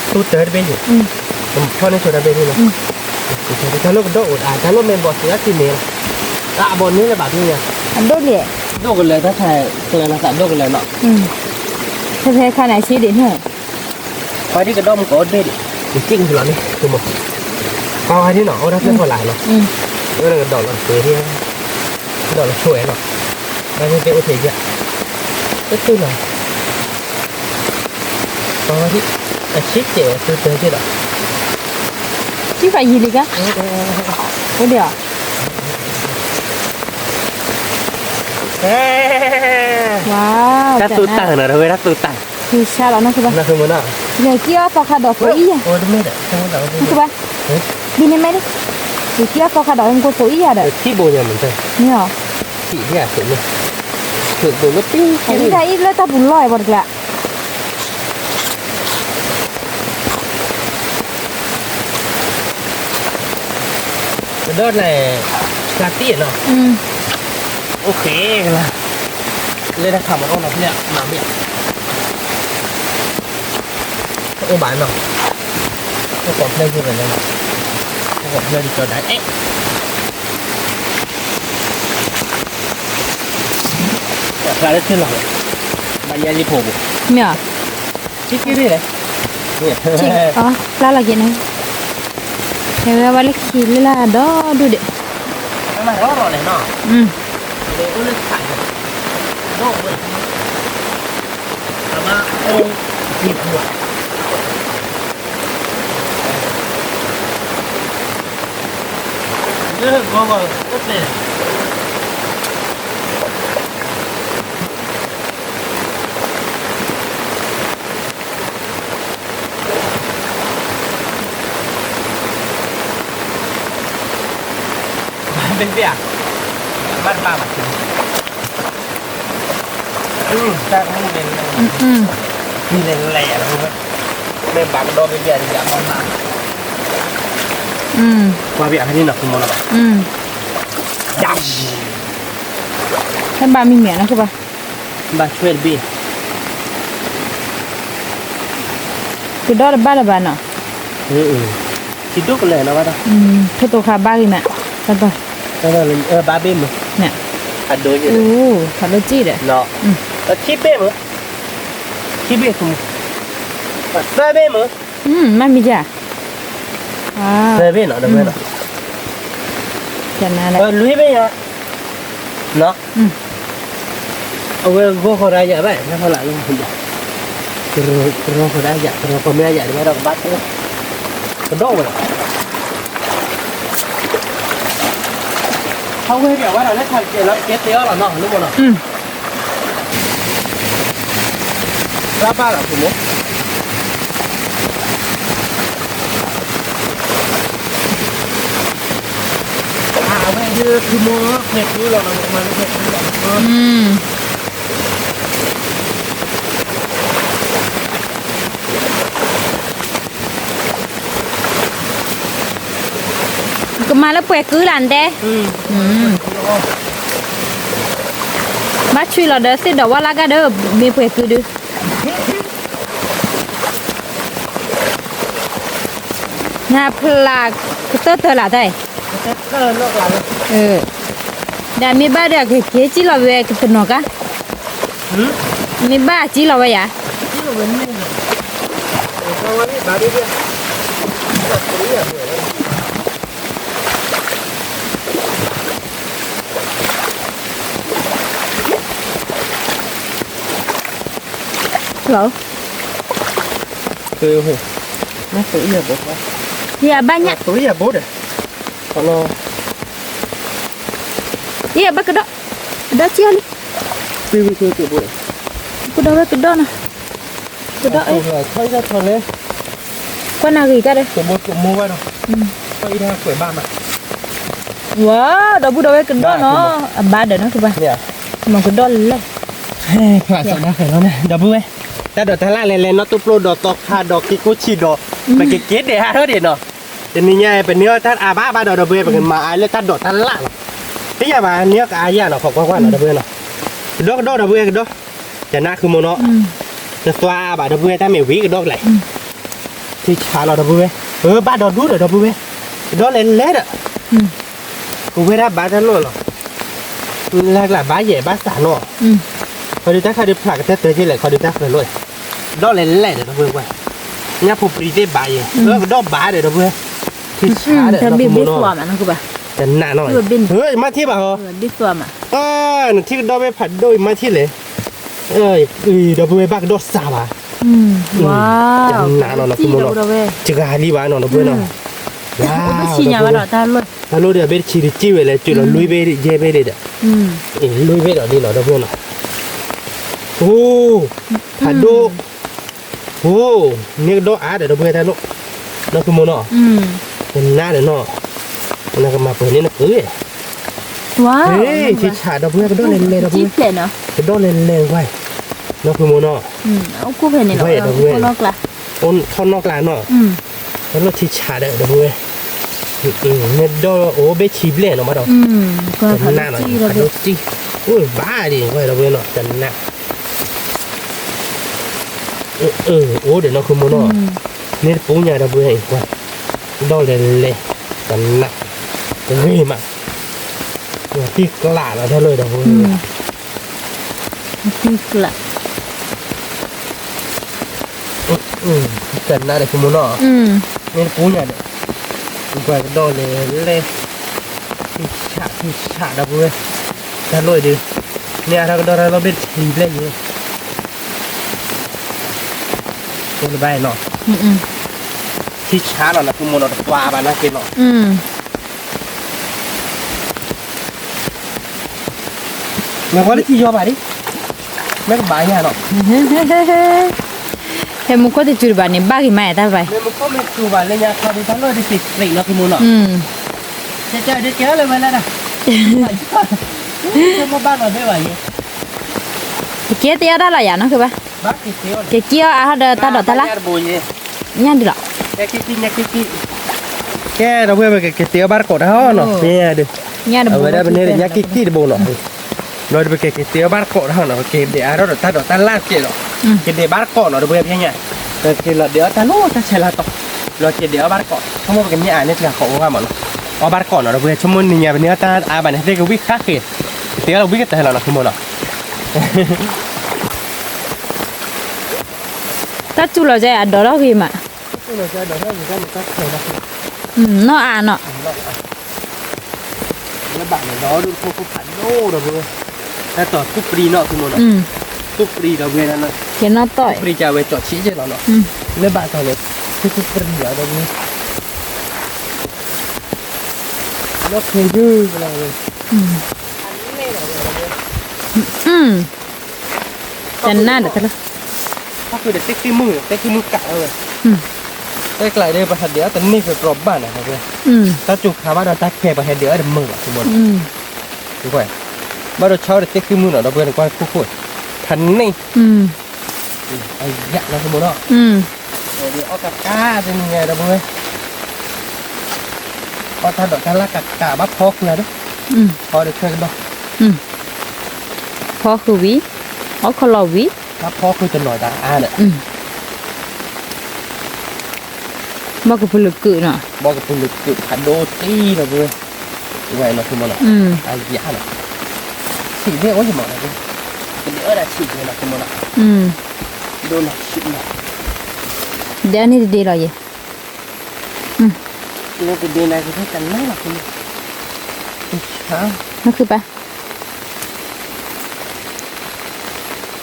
ဆိတၢ်ဘ့ၣ်န့ၣ်လီၤ, တၢ်လၢကဒီးအိၣ် တၢ်လၢမ့ၢ်ဘီၣ်သံအီထံန့ၣ်, တၢ်အဘီၣ်န့ၣ်လၢဘၣ်ဖဲညါ, အဒိၣ်လံ, ဒိၣ်ကလၢၤတၢ်ခါ, ကလၢၤလီၤသးဒိၣ်ကလၢၤနီၤ, ဖဲဖဲခါန့ၣ်အဆံးဒံးန့ၣ် ပှၤဒ်ကဒီမုၢ်ကီးဒ့ၣ်ဒံး, ယစံၣ်ကလီၤန့ၣ် ပှၤဝဲဒ်နီၤ အိၣ်ဒၣ်ဖျၢၣ်ဖီလာ်နီၤ, အိၣ်ဒၣ်ကဒီးလီၤတပှဲၤဒံး, ကဒီးလီၤဆိဝဲနီၤ, ဘၣ်သ့ၣ်သ့ၣ်အိၣ်ထဲယဲၢ်, တတုၤလီၤ, ပှၤဝဲဒ်, အဆံးကဲးဝဲသုတၢ်က့ဒီး, စံၣ်ဖးယံာ်လံကါ, အိၣ်ဒံးအီၤ တၢ်သူတၢ်နီၤ တဝဲဒၣ်သူတၢ်, ထံဆါလီၤနီၤ ကဘၣ်, လဲၤကံအီၣ်သီခါဒီးသိအံၤယၤ, ကဘၣ်, ဒ်န့ၣ်မ့ၢ်ဒ်, လဲၤကံအီၣ်သီခါဒီးမ့ၢ်ကသိအံၤယၤဒီး, ထံဘိညါမ့ၢ်တၢ်, မ့ၢ်အီၤ, ထံဒ်အသိးန့ၣ်, ထံသိးလၢပံ, အံၤတၢ်အံၤလၢတၢ်ပူၤလီၢ်အံၤပှၤတကျါ ကဒီးလဲၣ်, ကျါတံၢ်နီၤ, အိၣ်ဃ့ကလါ, လၢတၢ်ခးမၤအိၣ်နီၤ ဖျဲၣ်မၤဘၣ်, အိၣ်ဘၣ်နီၤ, အိၣ်ကိးဖျဲၣ်ယုၢ်ကလဲၣ်နီၤ, အိၣ်ကိးဖျဲၣ်ယုၢ်ကလဲၣ်, ကျါလၢထံလီၤ, ဘၣ်ယဲလံဖိပူၤ, မ့ၢ်ဧါ ဆံက့ရ့ၣ်လဲၣ်, ဆံ, ပျၢ်လီၤက့ၤန့ၣ်, ဟဲဝဲဝဲလၢခံလၢလၢဒီဒူၣ်ဒံး, မၤရီလီၤလဲၣ်နီၤ, အိၣ်လၢခး, ဒီဝဲ, အဘၣ်အိၣ်, လၢဂီၤဂီၤ, အိၣ်ဖျဲၣ် ဘၣ်တဘၣ်ဘၣ်, တၢ်မုၢ်န့ၣ်လဲၣ်, မ့ၢ်လဲၣ်လဲၣ်, မ့ၢ်ဘၣ်ကဒီးကယဲၢ်တယၤဘၣ်ဘၣ်, ပှၤဘၣ်ဖဲန့ၣ်နီၤ ကမီၤနီၤ, ဟဲဘၣ်မံၤမံၤနီၤ ကဘၣ်, ဘၣ်ဆွဲတဘ့ၣ် ကဒီးတဘၣ်လၢၤဘၣ်နီၤ, ထံဒိၣ်ကလဲာ်နီၤဘၣ်, ထိၣ်သိခါဘၣ်ဂ့ၤမး, တၢ်, ဘၣ်ဘ့ၣ်မုၢ်, အဒိ, ဖးဒိၣ်က့ၤဒီး, ထံဘ့ၣ်မုၢ်, ထံဘ့ၣ်, သၢဘ့ၣ်မုၢ်, မ့ၢ်မံၤယၤ, သၢဘ့ၣ်နီၤ တဝဲနီၤ, လွံၢ်ဘ့ၣ်ယၤ, အဝဲဂီၤဃီၤဒၣ်ယၤဘၣ်, ကရီဃီၤဒၣ်ယၤ, ကရီကီၢ်မ့ၢ်ယၤ တဝဲဒီးကဘၣ်, ကဒီးဝဲ, အဝဲဒၣ်ဝဲဒၣ်လၢခါကဲလီၤ ကဲတဲအီၤလီၤနီၤ လၢမနီၤ, ဘၣ်ဘၣ်လီၤ ဖုမိၢ်, အဝဲဒၣ်ဖုမိၢ် ဖဲးကုလီၤနီၤ မၤလၢဖဲးကုလီၤနီၤ, ကမၤလၢပှဲၤကုလၢနတဲ, ဘၣ်ဆွံလီၤဒီးသ့ၣ်ဒီးဝါလၢ်ဂၤဒီး မ့ၢ်ပှဲၤကုဒု, နဖျးကတၢၢ်တၢၢ်လၢ်တၢ်အံၤ, ဒီးမ့ၢ်ဘၣ်ဒီးကက့ၤကံၣ်လီၤဝဲကတနီၤကါ, မ့ၢ်ဘၣ်ကံၣ်လီၤဝဲယၤ, Hello. ယဘၣ်ညါ ယဘၣ်ကဒီး, ကဒီးစံၣ်လံ, ကဒီးဝဲကဒီးနီၤ, ကဒီး, ကွၢ်နၢ်ဂ့ၤတၢ်ဒီး, ဝါ ဒီပုၢ်ဒီဝဲၢ်ကဒီးနီၤ, အဘၣ်ဒီးနီၤကဘၣ်, မ့ၢ်ကဒီးလဲၣ်, ဖးသးဒၣ်ဃဲၤလီၤန့ၣ် ဒီပုၢ်ဝဲၢ်, တၢ်ဒိးတၢ်လၣ်လဲၤလဲၤ နီၣ်တူၢ်ပျိဒီးသီခါဒီးက့ၤကိးဆံးဒီး, ပကက့ၤဒဲးဟးထီၣ်ဒံးနီၤ, တနံၤညါပန့ၢ်အီၣ်တၢ်အါဘၣ်ဘၣ်ဒီး ဒီပုၢ်ဝဲၢ် ပကမၤအါလၢတၢ်ဒိးတၢ်လၣ်လီၤ, သ့ၣ်ညါဘၣ် န့ၢ်အီၣ်ကအါယၤနီၤ ခိးကွၢ်ကွၢ်နီၤ ဒီပုၢ်ဝဲၢ်နီၤ, ကဒီးကဒီး ဒီပုၢ်ဝဲၢ်ကဒီး, ကနၣ်ဃုမိၢ်နီၤ, နသွါအါဘၣ် ဒီပုၢ်ဝဲၢ် တၢ်မ့ၢ်ဝံၤကဒီးကလဲာ်, ထံဆးလီၤ ဒီပုၢ်ဝဲၢ်, အဘၣ်ဒီးဒူၣ်ဒီး ဒီပုၢ်ဝဲၢ်, ကဒီးလဲၤလဲၤဒီး ကဝဲဒၣ်ဘၣ်တၢ်လိၣ်လီၤ, လၢ်ကျးဘၣ်ယဲၢ်ဘၣ်သးနီၤ, ခီဒုးတၢ်ခါဒုးဖျးကတၢၢ်တၢၢ်က့လဲၣ် ခီဒုးတၢ်ဃၢၤလိၣ်, ဒီးလဲၤလဲၤဒီး ဒီပုၢ်ဝဲၢ်, ညၣ်ဖိပြံသ့ၣ်ဘၣ်ယဲၢ်, အကဒီးဘၣ်ဒီး ဒီပုၢ်ဝဲၢ်, ထံဆးဒီး တနးနီၤ, မၤထံၣ်ဘၣ်ဟီ, နထံၣ်ကဒီးဝဲဖးဒိၣ်အံၤ မၤထံၣ်လဲၣ်, ဒီပုၢ်ဝဲၢ် ဘၣ်ကဒီးစးဘၣ်, တနးနီၤ ဒီပုၢ်ဝဲၢ်နီၤ, စှၤလံဘၣ်နီၤ ဒီပုၢ်ဝဲၢ်နီၤ, တၢ်လိၣ်ဒီး အဘ့ၣ်တဆံးတစံၣ်ဝဲလဲၣ် စၢၤလီၤလွံၢ်ဘ့ၣ်ယဲၢ်ဘ့ၣ်ဒံးဒီး, လွံၢ်ဘ့ၣ်ဒီးဒ်နီၤ ဒီပုၢ်ဝဲၢ်နီၤ, အိ, ဖးဒိၣ်, အိ, န့ၣ်ကဒီးအါဒီး ဒီပုၢ်ဝဲၢ် တၢ်လိၣ်, ဒီပုၢ်ဝဲၢ်နီၤ, တနးဒီးနီၤ, နကမၤပှဲၤန့ၢ်နပုၢ်, ထံဆး ဒီပုၢ်ဝဲၢ် ကဒီးလဲၤလဲၤ ဒီပုၢ်ဝဲၢ်, ကဒီးလဲၤလဲၤဝဲ, ဒီပုၢ်ဝဲၢ်နီၤ, ဒီပုၢ်ဝဲၢ်, ထီၣ်နီၣ်ကျါနီၤ, တၢ်လိၣ်ထံဆးဒီး ဒီပုၢ်ဝဲၢ်, မ့ၢ်ဒီးအိၣ်ဘ့ၣ်ဆံဘျဲၣ်နီၤ ဘၣ်ဒီး, တနးနီၤ ဖးဒိၣ်တံၢ်, အိၣ်ဘၣ်ဒံးဝဲ ဒီပုၢ်ဝဲၢ်နီၤ တနး အိၣ်ဒီးနီၤ ဃုမိၢ်နီၤ, န့ၣ်တပူၤညါ ဒီပုၢ်ဝဲၢ်, ဒီးလဲၤလဲၤ တနး, ဂ့ၤမး, တံၢ်ကျးလီၤ တၢ်လၢ ဒီပုၢ်ဝဲၢ်, တံၢ်ကျး တနးဒီး ဃုမိၢ်နီၤ, န့ၣ်တပူၤညါဒီး, ပှၤကဒီးလဲၤလဲၤ, ထံဆး ထံဆး ဒီပုၢ်ဝဲၢ်, တၢ်လိၣ်အံၤဒုး, န့ၣ်အါထီၣ်ကဒီးတၢ်လီၢ်ဘ့ၣ်တဆံဘျဲၣ်ယဲၢ်, တဘၣ်နီၤ, ထံဆးလီၤနီၤ ဃုမိၢ်နီၤ တပှၤဘၣ်နာ်က့နီၤ, မ့ၢ်ကွၢ်လၢထံယီၤဘၣ်ဒံး, မ့ၢ်ကဘၣ်ယၤနီၤ, ဟဲမူခိၣ်တစူၤတဘၣ်န့ၣ် ဘၣ်ဂ့ၤမးတၢ်တဘၣ်, မ့ၢ်မူခိၣ်မ့ၢ်စူၤဘၣ်လၢညါခီဒုး တၢ်လီၢ်ဒုးစံးပြံးနီၤ ဃုမိၢ်နီၤ, ကဲကဲဒုးကဲလၢဝဲလၢဒၣ်, မ့ၢ်ဘၣ်နီၤဘ့ၣ်ဘၣ်ယဲၢ်, ကကဲတ့အီၣ်တၢ်လီၤယၤနီၤ ကဘၣ်, ကကဲအီၣ်အါထီၣ်ဒီးတၢ်ဒိးတၢ်လၣ်, ညၣ်ဒုးလီၤ ကဲ ဒီပုၢ်ဝဲၢ် ပကက့ၤတ့အီၣ်ဘၣ်တကိးတၢ်ဟီနီၤ, ဖဲညါဒုး, အဝဲဒၣ်ပန့ၢ်ဒီးညၣ်ကံၢ်ကံၢ်တဘိနီၤ, ဒီးပကက့ၤတ့အီၣ်ဘၣ်တကိးတၢ်ဟီနီၤ ပက့ၤဒဲးအါထီၣ်ဒီးတၢ်ဒိးတၢ်လၣ်ကဲဒီး, က့ၤဒဲးဘၣ်တကိးနီၤ ဒီပုၢ်ဝဲၢ် ဖဲညါ, ပက့ၤလီၤဒဲးအီၣ်တၢ်လီၢ်တၢ်ဆဲးလၢ်တီၤ, လီၤက့ၤဒဲးအီၣ်ဘၣ်တကိး, ဆိကမိၣ်ပကမ့ၢ်အါန့ၢ်တဂၤဃီအိၣ်ဂၤမးနီၤ, အီၣ်ဘၣ်တကိးနီၤ ဒီပုၢ်ဝဲၢ် ဆိကမိၣ်နံၤညါပန့ၢ်အီၣ်တၢ်အါဘၣ်န့ၣ် သ့ၣ်ကဝံၣ်ဃါဃ့, ကတ့အီၣ်လီၤဝံၣ်ကတၢၢ်လီၤနီၤ ဃုမိၢ်နီၤ တၢ်စူၤလီၤကဲအဒိးထီၣ်ဂ့ၤမး, နီၢ်အါနီၤ, လၢဘၣ်န့ၣ်ဒီးဒိၣ်ဖိဖးဒိၣ်ဒီးဝဲ, တၢ်တီၤသူၣ်ပြံနီၤ သူၣ်မနီၤ, သူၣ်ပြံဒီးဝဲ, ကဲနီၢ်တီၢ်, သူၣ်ပြံကဝဲကၠီၣ်ဆံးကဲလီၤနီၤ, လၢဘၣ်တီၤန့ၣ်, သူၣ်ပြံဒီးဝဲ, နီၢ်ဖဲယုၢ်လီၤဝဲ, တနၢ်ဒီးတလၢ, တၢ်ဃုာ်ဒီးသ့ၣ်ဃံမုၢ်, သ့ၣ်ဃံမုၢ်ကးလီၤဝဲ, သ့ၣ်ကျးဒီး ပဟဲဒဲးအီၣ်တန့ၢ်ကတြီၤဘၣ်နီၤ ဝဲ, တၢ်စူၤခးဘၣ်ဒီးတၢ်ခွဲးပဟဲဒဲးအီၣ်တမုာ်ဘၣ် သုးမီၤ, ဘၣ်ဒီးဆီဒီးသ့ၣ်ဃံမုၢ်နီၤ ဒီပုၢ်ဝဲၢ် နကွၢ်ခိၣ်ခိၣ်, တန့ၢ်, အယၣ်လီၤ သုးမီၤနီၤ, အီၣ်ကးကးတနံၤညါ ဒီပုၢ်ဝဲၢ်, အီၣ်တၢ်ဒိးတၢ်လၣ်ကးကး ဘၣ်ဖီဃုာ်ဒီး, ဖီဒီးခွဲးကဒီး, ဖီဃုာ်ဝံၤ, အီၣ်ခီလီၤဝံၤ, ဘၣ်ဖီဃုာ်တနီၤတအါဒီး ဘီကပူၤလုာ်ကုာ်နီၤ, ဘီကပူၤလုာ်ကုာ်ဖးဒိၣ်တံၢ်လီၤ ပုၢ်ဝဲၢ်, ဝဲနီၤ သုးမီၤနီၤ, အယၣ်နီၤ, ဆံးသ့ၣ်အိၣ်ယမီၤနီၤ, ကဒဲးအီၣ်ဒၣ်ဆံးသ့ၣ်နီၤ သုးမီၤနီၤ, ဒိၣ်နီၤဆံးနီၤ, ဒဲန့ၣ်တဒ့လီၤယဲ, တဒ့လီၤ, နဃုပၢ်,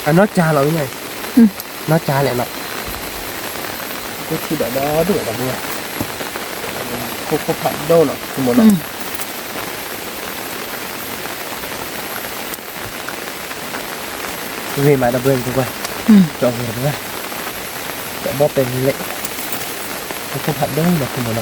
အနီၢ်ကၢလီၤ, နီၢ်ကၢလဲၣ်နီၤ, ထံဒီးဒီဒူၣ်ဒီး, ခိခိၣ်ဖးဒိၣ်နီၤ, ဂ့ၤမးဒီပုၢ်ဝဲၢ်, ကၠီဂ့ၤဒီပုၢ်ဝဲၢ်, ကၠီဘီၣ်ပဲလဲၣ်, ခိခိၣ်ဖးဒိၣ်နီၤ,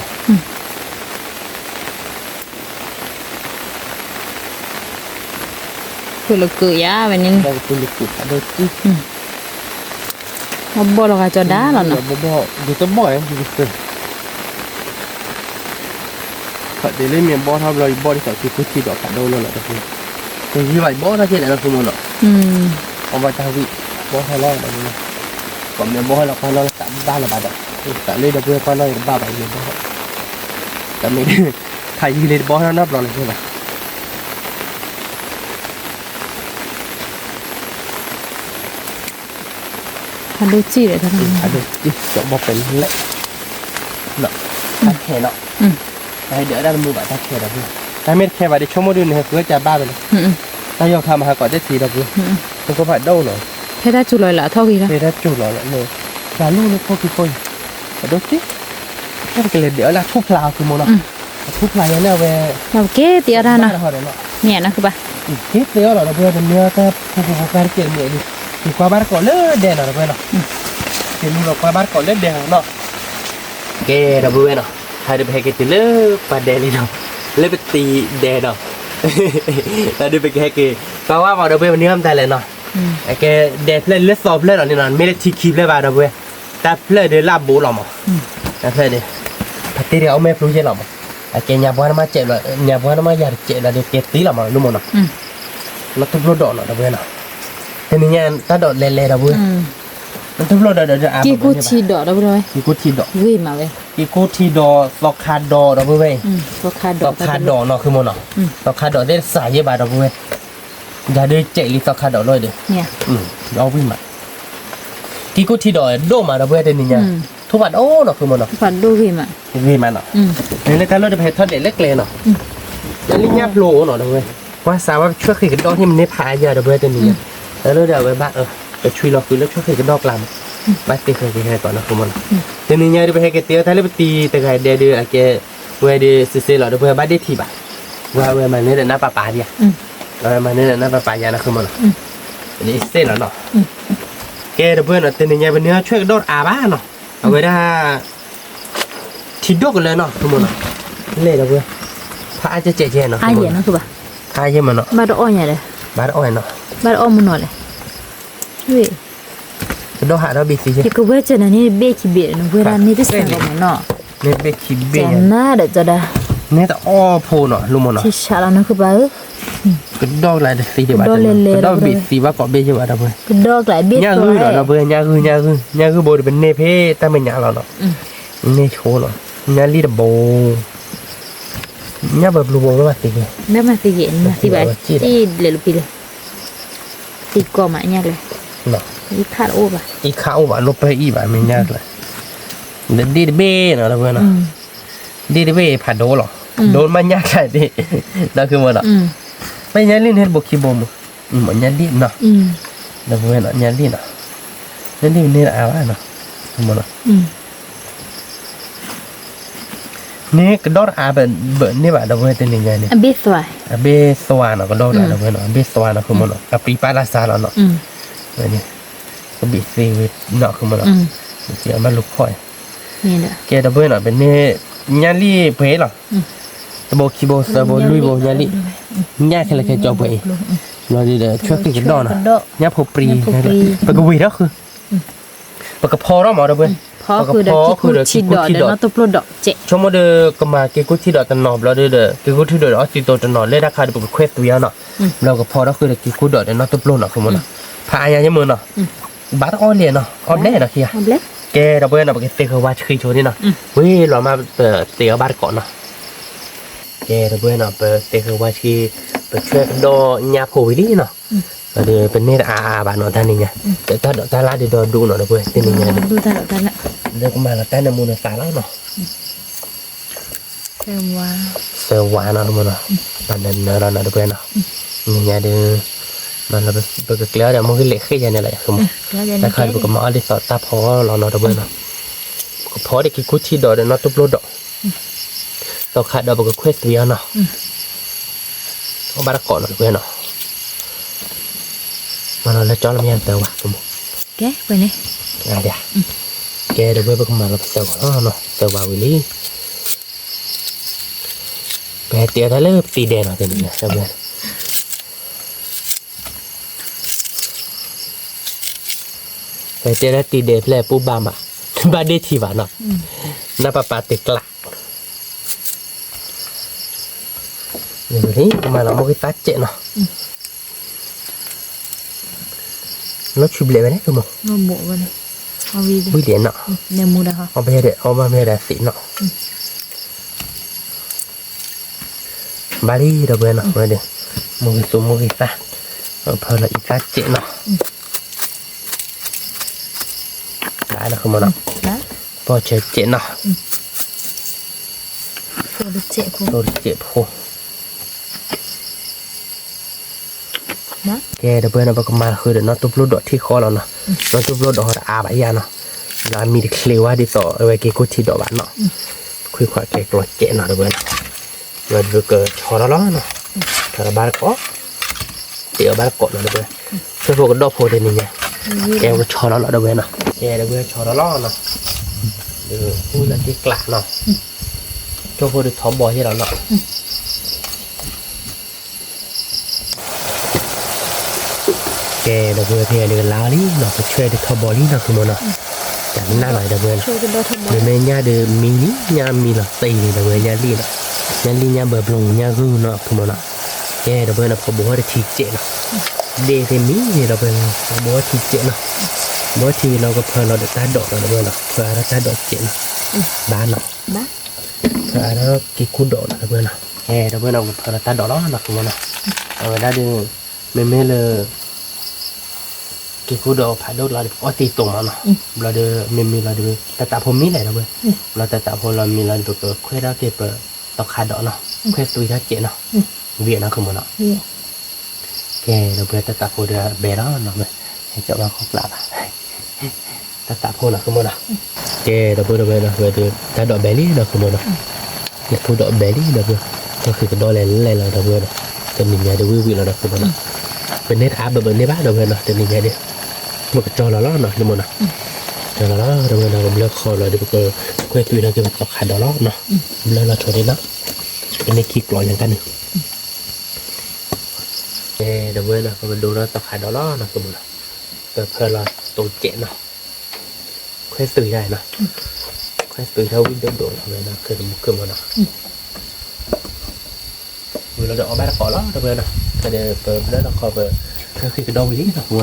ဖုလကၢးယါဝဲန့ၣ်, ဘီၣ်လီၤဂာ်ကၠီဒါလီၤနီၤ, ဘီၣ်, ဒ်တဘီၣ်ဒ်သိးက့ၤကူထံဒီးဖးဒိၣ်လီၤလီၤ, ကယံာ်ဘၣ်ယဘီၣ်ထီၣ်ကဲလဲၣ်နီၤ, အဘၣ်တၢ်ဝံၣ်, ဘီၣ်ထီၣ်လီၤ, ကီၢ်မ့ၢ်ဘီၣ်ထီၣ်လီၤကွၢ်နီၣ်လၢသးဘၣ်လၢၤဘၣ်ဒီး, သးလၢဒီပုၢ်ဝဲၢ်ကွၢ်နီၣ်ယတဘၣ်ဘၣ်ယမ့ၢ်ဘီၣ်ထီၣ်, တမ့ၢ်, ဖးယံာ်လၢတဘီၣ်ထီၣ်နီတဘျီလၢၤဘၣ် ဖးဒိၣ်စံၣ်ဒီး, ဖးဒိၣ်စံၣ်, ကၠီဘီၣ်ပဲလဲၣ်, တၢ်ခဲနီၤ, ဟဲဒုးအတၢ်တမူဘၣ်တၢ်ခဲဒီပုၢ်ဝဲၢ်, တၢ်မ့ၢ်တခဲဘၣ်ဒ်ဆိကမိၣ်ဒုးန့ၣ် ဟဲဃုအီၣ်ကၢဘၣ်ဝဲလီၤ, တၢ်ယီၤခါမၤဟးကီးတ့ၢ်သံဒီပုၢ်ဝဲၢ်, နကိၢ်ဖးဒိၣ်နီၤ, ဖဲတၢ်စူၤလီၤလၢအထီၣ်ဂ့ၤလီၤ, ဖဲတၢ်စူၤလီၤလၢန့ၣ်, ဖျါလူၢ်လၢခိၣ်ခံခိၣ်အံၤ, ဖးဒိၣ်စံၣ်, တၢ်ကလဲၤဒုးအီၣ်လၢအထူၣ်ဖျါအီၤက့ၤမ့ၢ်နီၤ, အထူၣ်ဖျါယၤန့ၣ်အဝဲ, က့ၤသံအီၣ်တၢ်နီၤ, မ့ၢ်နီၤဃုပၢ်, က့ၤသံအီၣ်လီၤဒီပုၢ်ဝဲၢ်, တမ့ၢ်အီၣ်တၢ်ဖိဖိဖိခွါတကဲးမ့ၢ်ဒုး, က့ၤကွၢ်ဘၣ်တကိးလၢဒဲနီၤဒီပုၢ်ဝဲၢ်နီၤ, က့ၤလူလီၤကွၢ်ဘၣ်တကိးလၢဒဲနီၤ, ကဲဒီပုၢ်ဝဲၢ်နီၤ, ဟဲဒုးပဟဲက့ၤတုၤလၢပှၤဒဲလံနီၤ, လၢပတံၤဒဲနီၤ, ဟဲဒုးပကဟဲက့ၤ, ကွၢ်ဝဲမ့ၢ်ဒီပုၢ်ဝဲၢ် ပန့ၢ်အီၣ်မတၤလဲၣ်နီၤ, အကဲဒဲဖျၢၣ်လၢသီဖျၢၣ်လီၤန့ၣ်နီၤ, မ့ၢ်လၢထံခံဖျၢၣ်ဘၣ်ဒီပုၢ်ဝဲၢ်, တၢ်ဖျၢၣ်ဒုးလၢအဘိလီၤမး, တၢ်ဖျၢၣ်ဒုး, ဖါတ့ၢ်ဒုးအီၣ်မဲာ်ဖျိယဲၢ်လီၤမး, အကဲညါပှၢ်နမ့ၢ်ကဲးဘျီ, ညါပှၢ်နမ့ၢ်ယၤတကဲးဘျီဒုးကဲသံလီၤမး လူမ့ၢ်နီၤ, နီၢ်တဘျီဒီးနီၤဒီပုၢ်ဝဲၢ်နီၤ, တနံၤညါတၢ်ဒိးလဲၤလဲၤဒီပုၢ်ဝဲၢ်, နီၢ်တဘျီဒီးဒီး, က့ၤကိၢ်ထံဒီးဒီပုၢ်ဝဲၢ်, က့ၤကိၢ်ထံဒီး, ဂ့ၤမးဝဲ, က့ၤကိၢ်ထံဒီးသီခါဒီးဒီပုၢ်ဝဲၢ်, သီခါဒီးနီၤ ဃုမ့ၢ်နီၤ, သီခါဒီးသ့ၣ်တစးယဲၢ်ဘၣ်ဒီပုၢ်ဝဲၢ်, ယၤဒုးကဲးလံသီခါဒီးလီၤဒီး, ဒီဝံၣ်မး, က့ၤကိၢ်ထံဒီးဒိၣ်မးဒီပုၢ်ဝဲၢ်တနံၤညါ, ထိၣ်ဖးဒိၣ်နီၤ ဃုမ့ၢ်နီၤ, ဂ့ၤမးနီၤ, မ့ၢ်လၢတၢ်လီၢ်တဖဲထီၣ်ဒဲးလၢကျဲနီၤ, လၢညၣ်ဖျိနီၤဒီပုၢ်ဝဲၢ်, ကွၢ်စးဘၣ်ပဆွဲဃံးကဒီးန့ၣ်မ့ၢ်န့ၢ်ဖးအါယၤဒီပုၢ်ဝဲၢ်တနံၤညါ, တၢ်လီၢ်ဒီးအဝဲဘၣ်, ပဆွံလီၤဃုာ်လၢဆွဲဃံးကဒီးကျါမး, ဘၣ်တ့ဃဲက့ၤဟဲကီးနီၤ ဃုမ့ၢ်နီၤ, တနံၤညါဒုးပဟဲက့ၤတ့အီၣ်တၢ်လၢပတံၤတဂၤဒဲးဒုးအကဲ, ဝဲဒုးစ့စ့လီၤဒီပုၢ်ဝဲၢ် ဘၣ်ဒ့ထံၣ်ဘၣ်, ဝဲအဝဲမၤန့ၢ်ဒီးနၢ်ပၢ်ပၢ်ဒံးဧါ, အဝဲမၤန့ၢ်ဒီးနၢ်ပၢ်ပၢ်ယၤနီၤ ဃုမ့ၢ်နီၤ, စ့လီၤနီၤ, ကဲဒီပုၢ်ဝဲၢ်နီၤ တနံၤညါပန့ၢ်အီၣ်ဆွဲကဒီးတအါဘၣ်နီၤ, အဝဲဒၣ် ထံဒိၣ်ကလၢနီၤ ဃုမ့ၢ်နီၤ, လဲၤဒီပုၢ်ဝဲၢ်, ဖးအါကဲးကဲးနီၤ, အါယဲၢ်မ့ၢ်နီၤ, ဘၣ်တအီၣ်ညါဒီး, ဘၣ်တအီၣ်နီၤ, ဘၣ်တအီၣ်မ့ၢ်နီၤလဲၣ်, ကဒီးဟးဒီးဘ့ၣ်သံ, ယကဝဲၢ်ကနၤန့ၣ်ဘ့ၣ်ခံဘ့ၣ်နီၤ ဝဲဒၣ်န့ၣ်တစဲးကီးမ့ၢ်နီၤ, န့ၣ်ဘ့ၣ်ခံဘ့ၣ်, နဒီးကၠီဒါ, န့ၣ်တအီၣ်ဖိနီၤ လူမ့ၢ်နီၤ, ထံဆးလီၤနီၤ ဃုပၢ်ဧၢ ကဒီကလးတသံဒံးဘၣ်, ကဒီဘ့ၣ်သံဘၣ်ကိးဘ့ၣ်ယဲၢ်ဘၣ်ဒီပုၢ်ဝဲၢ်, ကဒီကလးဘ့ၣ်သီ, ညၣ်ဂုၢ်ဒီးဒီပုၢ်ဝဲၢ် ညၣ်ဂုၢ် ညၣ်ဂုၢ်, ညၣ်ဂုၢ်ဘိဒုးပန့ၢ်ဖဲတၢ်မဲာ်ညါလီၤနီၤ, န့ၢ်ဆိနီၤ, ညၣ်လံၣ်တဘိ, ညၣ်ပဘျူးဘိမ့ၢ်ဘၣ်သံ, မ့ၢ်ဘၣ်သံယဲၢ် မၤသံဘၣ်, တလဲၤလပံၤလဲၣ်, သံကိးမးညၣ်ကျဲ, အံခါတအိၣ်ဘၣ်, အံခါအိၣ်ဘၣ် လိၣ်ပၢၢ်အံၣ်ဘၣ် မ့ၢ်ညၣ်ကျဲ, ဒီးဒ့ၣ်တဘ့ၣ်နီၤ ဒီပုၢ်ဝဲၢ်နီၤ, ဒ့ၣ်တဘ့ၣ်ဖးဒိၣ်လီၤ, ဒိၣ်မးညၣ်ကျဲဒ့ၣ်, ဒီးဃုမ့ၢ်နီၤ, မ့ၢ်ညၣ်လံၣ်န့ၣ်တဘိခံဘိမး, မ့ၢ်ညၣ်လံၣ်နီၤ, ဒီပုၢ်ဝဲၢ်နီၤ ညၣ်လံၣ်နီၤ, ညၣ်လံၣ်န့ၣ်တအါဘၣ်နီၤ, မ့ၢ်နီၤ န့ၣ်ကဒီတအါဘၣ်န့ၣ်ဘၣ် ဒီပုၢ်ဝဲၢ်တနံၤညါန့ၣ်, အဘ့ၣ်သွါနီၤ ကဒီတအါ ဒီပုၢ်ဝဲၢ်နီၤ အဘ့ၣ်သွါနီၤ ဃုမ့ၢ်နီၤ အပျံၤပာ်လၢ်စါလီၤနီၤ, ဝဲန့ၣ် ကဘ့ၣ်သ့ဝဲနီၤ ဃုမ့ၢ်နီၤ, ကဘၣ်လူၤဖီၣ်, ကဲ ဒီပုၢ်ဝဲၢ်နီၤ ပန့ၢ်ညၣ်လံၣ်ပှဲၤလီၤ, တဘိခံဘိသၢဘိလွံၢ်ဘိညၣ်လံၣ်, ညၣ်ခဲလၢာ်ခဲဆ့ပှဲၤအံၤ, ဘျီဒုဒီး ဆွဲဃံးကဒီနီၤ, ညၣ်ဖိပြံ, ပကဝံၤထီၣ်ဃု ပကဖီထီၣ်မး ဒီပုၢ်ဝဲၢ်, ဖီဃုာ်ဒီးက့ၤကူၣ်ထံဒီး ဆိကမိၣ်ဒီး ကမၤက့ၤကူၣ်ထံဒီးတနီၤ ဘျီဒုဒီး က့ၤကူၣ်ထံဒီးအီၣ်သံသိးတနီၤ လၢတၢ်ခါဒီး ပကခွဲးသွံးအီၤနီၤ, ဘျီကဖီထီၣ်ဃုာ်ဒီးက့ၤကူၣ်ဒီးဒီးနီၢ်တပျိၢ်နီၤ ဃုမ့ၢ်နီၤ, ဖးအါညါယမုၢ်နီၤ, ဘၣ်တအီၣ်လဲၣ်နီၤ အီၣ်ဘျဲၣ်နီၤခံဂၤ, ကဲ ဒီပုၢ်ဝဲၢ်နီၤ ပကသ့ဃုာ်ဝါဆှံဆိန့ၣ်နီၤ, ဝံၤလီၤမးပသ့အီၤဘၣ်တကိးနီၤ, ကဲ ဒီပုၢ်ဝဲၢ်နီၤ ပသ့ဃုာ်ဝါဆှံ, ပဆွဲကဒီညၣ်ဖိဝံၤလံနီၤ ဒီးပန့ၢ်တအါအါဘၣ်နီၤ တၢ်နံၤညါ, တၢ်ဒိးတၢ်လၣ်ဒ်ဒီဒူၣ်နီၤ ဒီပုၢ်ဝဲၢ် တနံၤညါဒီး, ဒီးကမၤလီၤတၢ်နၢမူနသးလီၤနီၤ, သၢဝါနီၤ တမ့ၢ်နီၤ, နၢၤနၢၤလီၤနီၤ ဒီပုၢ်ဝဲၢ်နီၤ, နံၤညါဒီး, မၤလီၤပကကျဲအီၤဒီး မိၢ်ဂံၢ်လဲၤဃ့ၢ်ယါန့ၣ်လီၤ ယၤဃမီၤ, တၢ်ခါဒီး ပကမၤအီၣ်ဒ်သိးတၢ်ဖီလီၤနီၤ ဒီပုၢ်ဝဲၢ်နီၤ, ပကဖီဒ်က့ၤကူထံဒီး ဒီးနီၢ်တူၢ်ပျိဒီး သီခါဒီးပကခွဲၣ်သွံးအီၤနီၤ, အီၣ်ဘၣ်တကိးနီၤ ဒီပုၢ်ဝဲၢ်နီၤ, မၤလီၤလၢကၠီလၢမ့ၢ်သၢဝါ ကဲ, ကဲ ဒီပုၢ်ဝဲၢ် ပကမၤလီၤပသၢဂီၤလီၤနီၤ သၢဝါဝံၤလံ, ပဟဲတဲတၢ်လၢပတံၤဒဲးနီၤ တနံၤညါ ဒီပုၢ်ဝဲၢ် ပတဲလၢတံၤဒဲးဖျဲၣ်ပူဘၣ်မး, ဘၣ်ဒ့ထံဘၣ်နီၤ, နၢ်ပၢ်ပၢ်တကျး, ကမၤလီၤမိၢ်ဂံၢ်သၣ်စဲးနီၤ, လီၤဆူဘျဲၣ်ဝဲန့ၣ် ကမီၤ, ဝံၤဒဲးနီၤ, အီၣ်ဘၣ်မ့ၢ်ဒၣ်သ့ၣ်နီၤ ဘၣ်လံ ဒီပုၢ်ဝဲၢ်နီၤ ဝဲဒီး, မိၢ်ဂံၢ်သူမိၢ်ဂံၢ်သၣ်, ဖၢလီၤအံၤသၣ်စဲးနီၤ, ဘၣ်နီၤ ကမီၤနီၤ, ပီၢ်ဆၢစဲးနီၤ, ဖိတစဲးဖိ, ကဲ ဒီပုၢ်ဝဲၢ်နီၤ ပကမၤဃုာ်ဒီးနီၢ်တူၢ်ပျိဒီးထံဃီလီၤနီၤ, နီၢ်တူၢ်ပျိဒီးဟီတအါဘၣ်ယါနီၤ, ဒီးအမံၤတချ့ဝဲဒ်သိးအဝဲက့ၤကူထံဒီးဘၣ်နီၤ, ခွံခွါကဲကျီစဲးနီၤ ဒီပုၢ်ဝဲၢ်နီၤ, ဒီးပကဆီထီၣ်လီၤနီၤ, ဆီထီၣ်ဘၣ်တကိး, တ့အီၤဘၣ်တကိးနီၤ ဒီပုၢ်ဝဲၢ်, ဆၢဖိကဒီၣ်ဖိတနံၤညါ, ကဲပကဆီထီၣ်လီၤနီၤ ဒီပုၢ်ဝဲၢ်နီၤ, ကဲဒီပုၢ်ဝဲၢ်ဆီထီၣ်လီၤနီၤ, ဒီးအိၣ်လၢက့ၤကျးနီၤ, ကၠီဖိဒီးထီဘီယဲၢ်လီၤနီၤ ကဲ ဒီပုၢ်ဝဲၢ် ဖဲအံၤဒီးကလါအီၤလံနီၤ, ပဆွဲဒီးထီဘီလံနီၤ ဃုမီၤနီၤ, တၢ်နၢ်လီၤ ဒီပုၢ်ဝဲၢ်နီၤ, မ့မ့ၢ်ညၣ်ဒီးမံလံ, ညၣ်မံလီၤသ့လံ ဒီပုၢ်ဝဲၢ် ညၣ်လံၣ်နီၤ, ညၣ်လံၣ် ညၣ်ဘၢဘျိ ညၣ်ဂုၢ်နီၤ ဃုမီၤနီၤ, ကဲ ဒီပုၢ်ဝဲၢ်နီၤ ပကဘိးထီၣ်တထံစဲးနီၤ, ဒ့သ့ၣ်မံန့ၣ် ဒီပုၢ်ဝဲၢ် ပကဘိးထီၣ်ထံစဲးနီၤ, ဘိးထံဝံၤလီၤ ကဖၢလီၤဒီးတၢ်ဒိးနီၤ ဒီပုၢ်ဝဲၢ်နီၤ, ဖၢအါထီၣ်တၢ်ဒိးစဲးနီၤ, ဘၣ်နီၤ ဖၢအါထီၣ်က့ၤခူၣ်ဒိးနီၤ ဒီပုၢ်ဝဲၢ်နီၤ, ကဲ ဒီပုၢ်ဝဲၢ်နီၤ ပကဖၢလီၤတၢ်ဒိးလီၤနီၤ ဃုမီၤနီၤ, အဝဲဒၣ်ဒီး မ့မ့ၢ်လၢ က့ၤခူၣ်ဒိးဖးဒိၣ်လီၤဒီး ပကအီၣ်တံၢ်တိၤမးနီၤ, ဘျီဒီး မ့မ့ၢ်လီၤဒီး တၢ်တးဖိမံလဲၣ် ဒီပုၢ်ဝဲၢ်, ဘျီတၢ်တးဖိလီၤမံလီၤဒီး ပကခွဲၣ်ထီၣ်က့ၤပသီခါဒိးနီၤ, ခွဲၣ်သွံထီၣ်စဲးနီၤ, ဝံၤနီၤ ဃုမီၤနီၤ ကဲ ဒီပုၢ်ဝဲၢ် တၢ်တးဖိဒီးအဘဲလီၤနီၤ, ဟဲကၠီဘၣ်ခီကျးဘၣ်, တၢ်တးဖိနီၤ ဃုမီၤနီၤ, ကဲ ဒီပုၢ်ဝဲၢ် ဒီပုၢ်ဝဲၢ် တၢ်ဒိးဘဲလံနီၤ ဃုမီၤနီၤ, က့ၤခူၣ်ဒိးဘဲလံ ဒီပုၢ်ဝဲၢ်, ထွဲဃံးကဒီးလဲၤလဲၤလီၤ ဒီပုၢ်ဝဲၢ်နီၤ, တနံၤညါဒီးဝံၣ်ဝံၣ်လီၤနီၤ ဃုမီၤနီၤ, ပန့ၢ်တအါဘၣ်ဘၣ်န့ၢ်ဘၣ် ဒီပုၢ်ဝဲၢ်နီၤ, တနံၤညါဒီး ပကကၠီလီၤလီၤနီၤ ဃုမီၤနီၤ, ကၠီလီၤလီၤ ဒီပုၢ်ဝဲၢ်နီၤ, ပဘျၢခီလီၤဒီး ပကခွဲၣ်သွံထီၣ်က့ၤပသီခါဒိးလီၤနီၤ, ဘျၢလီၤထီၣ်ဒံးနီၤ, ပန့ၢ်ခံကျိးညါကန့ၣ် ဒီပုၢ်ဝဲၢ်နီၤ ပကဒိးထီၣ်သီခါဒိးလီၤနီၤ ဃုမီၤနီၤ, ပဖၢလီၤတိၤစဲးနီၤ, ခွဲၣ်သွံထီၣ်နီၤ, ခွဲၣ်သွံထီၣ်ဝံၣ်ဒိၣ်ဒိၣ်လီၤ ဝဲနီၤ ဃုမီၤနီၤ, ဝံၤလီၤဒီးအီၣ်ဘၣ်တကိးလီၤ ဒီပုၢ်ဝဲၢ်နီၤ, ဖဲဒီးပဘျၢလီၤခီပ ထွဲဃံးကဒီးဝံၤလံနီၤ ဃုမီၤနီၤ, ဘျၢက့ၤဝဲဒၣ် သီခါဒိးခါလီၤ ဒီပုၢ်ဝဲၢ်, ဒီးကျဲအီၤဒီးမုၢ်လဲၣ်နီၤ, ဝံၤလဲၣ်နီၤ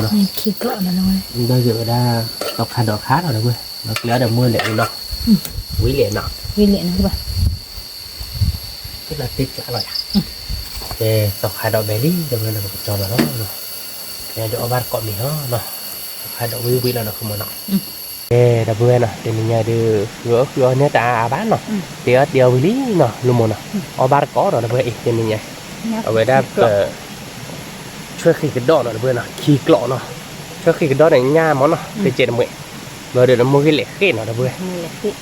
ဝံၤလဲၣ်နီၤ ကဲ သီခါဒိးဘဲလံ ဒီပုၢ်ဝဲၢ်နီၤ ပကကၠီလီၤလီၤ, ကဲ ဒီးအီၣ်ဘၣ်တကိးမ့ၤဟီနီၤ, သီခါဒိးဝံၣ်ဝံၣ်လီၤနီၤ ဃုမီၤနီၤ, ကဲ ဒီပုၢ်ဝဲၢ်နီၤ တနံၤညါဒီး ဃုအီၣ်ဃုအီန့ၢ်တအါအါဘၣ်နီၤ, တ့အီၣ်တ့အီဝံၤလံနီၤ လူမီၤနီၤ, အီၣ်ဘၣ်တကိးနီၤ ဒီပုၢ်ဝဲၢ်အံၤ တနံၤညါ, အဝဲဒၣ်ပ ဆွဲဃံးကဒီးနီၤ ဒီပုၢ်ဝဲၢ်နီၤ, ခံကျိးနီၤ, ဆွဲဃံးကဒီးန့ၣ်ညါမးနီၤ တကဲတမှဲ, ဘျီဒီးမိၢ်ဂ့ၢ်လဲၤဃ့ၢ်နီၤ ဒီပုၢ်ဝဲၢ်,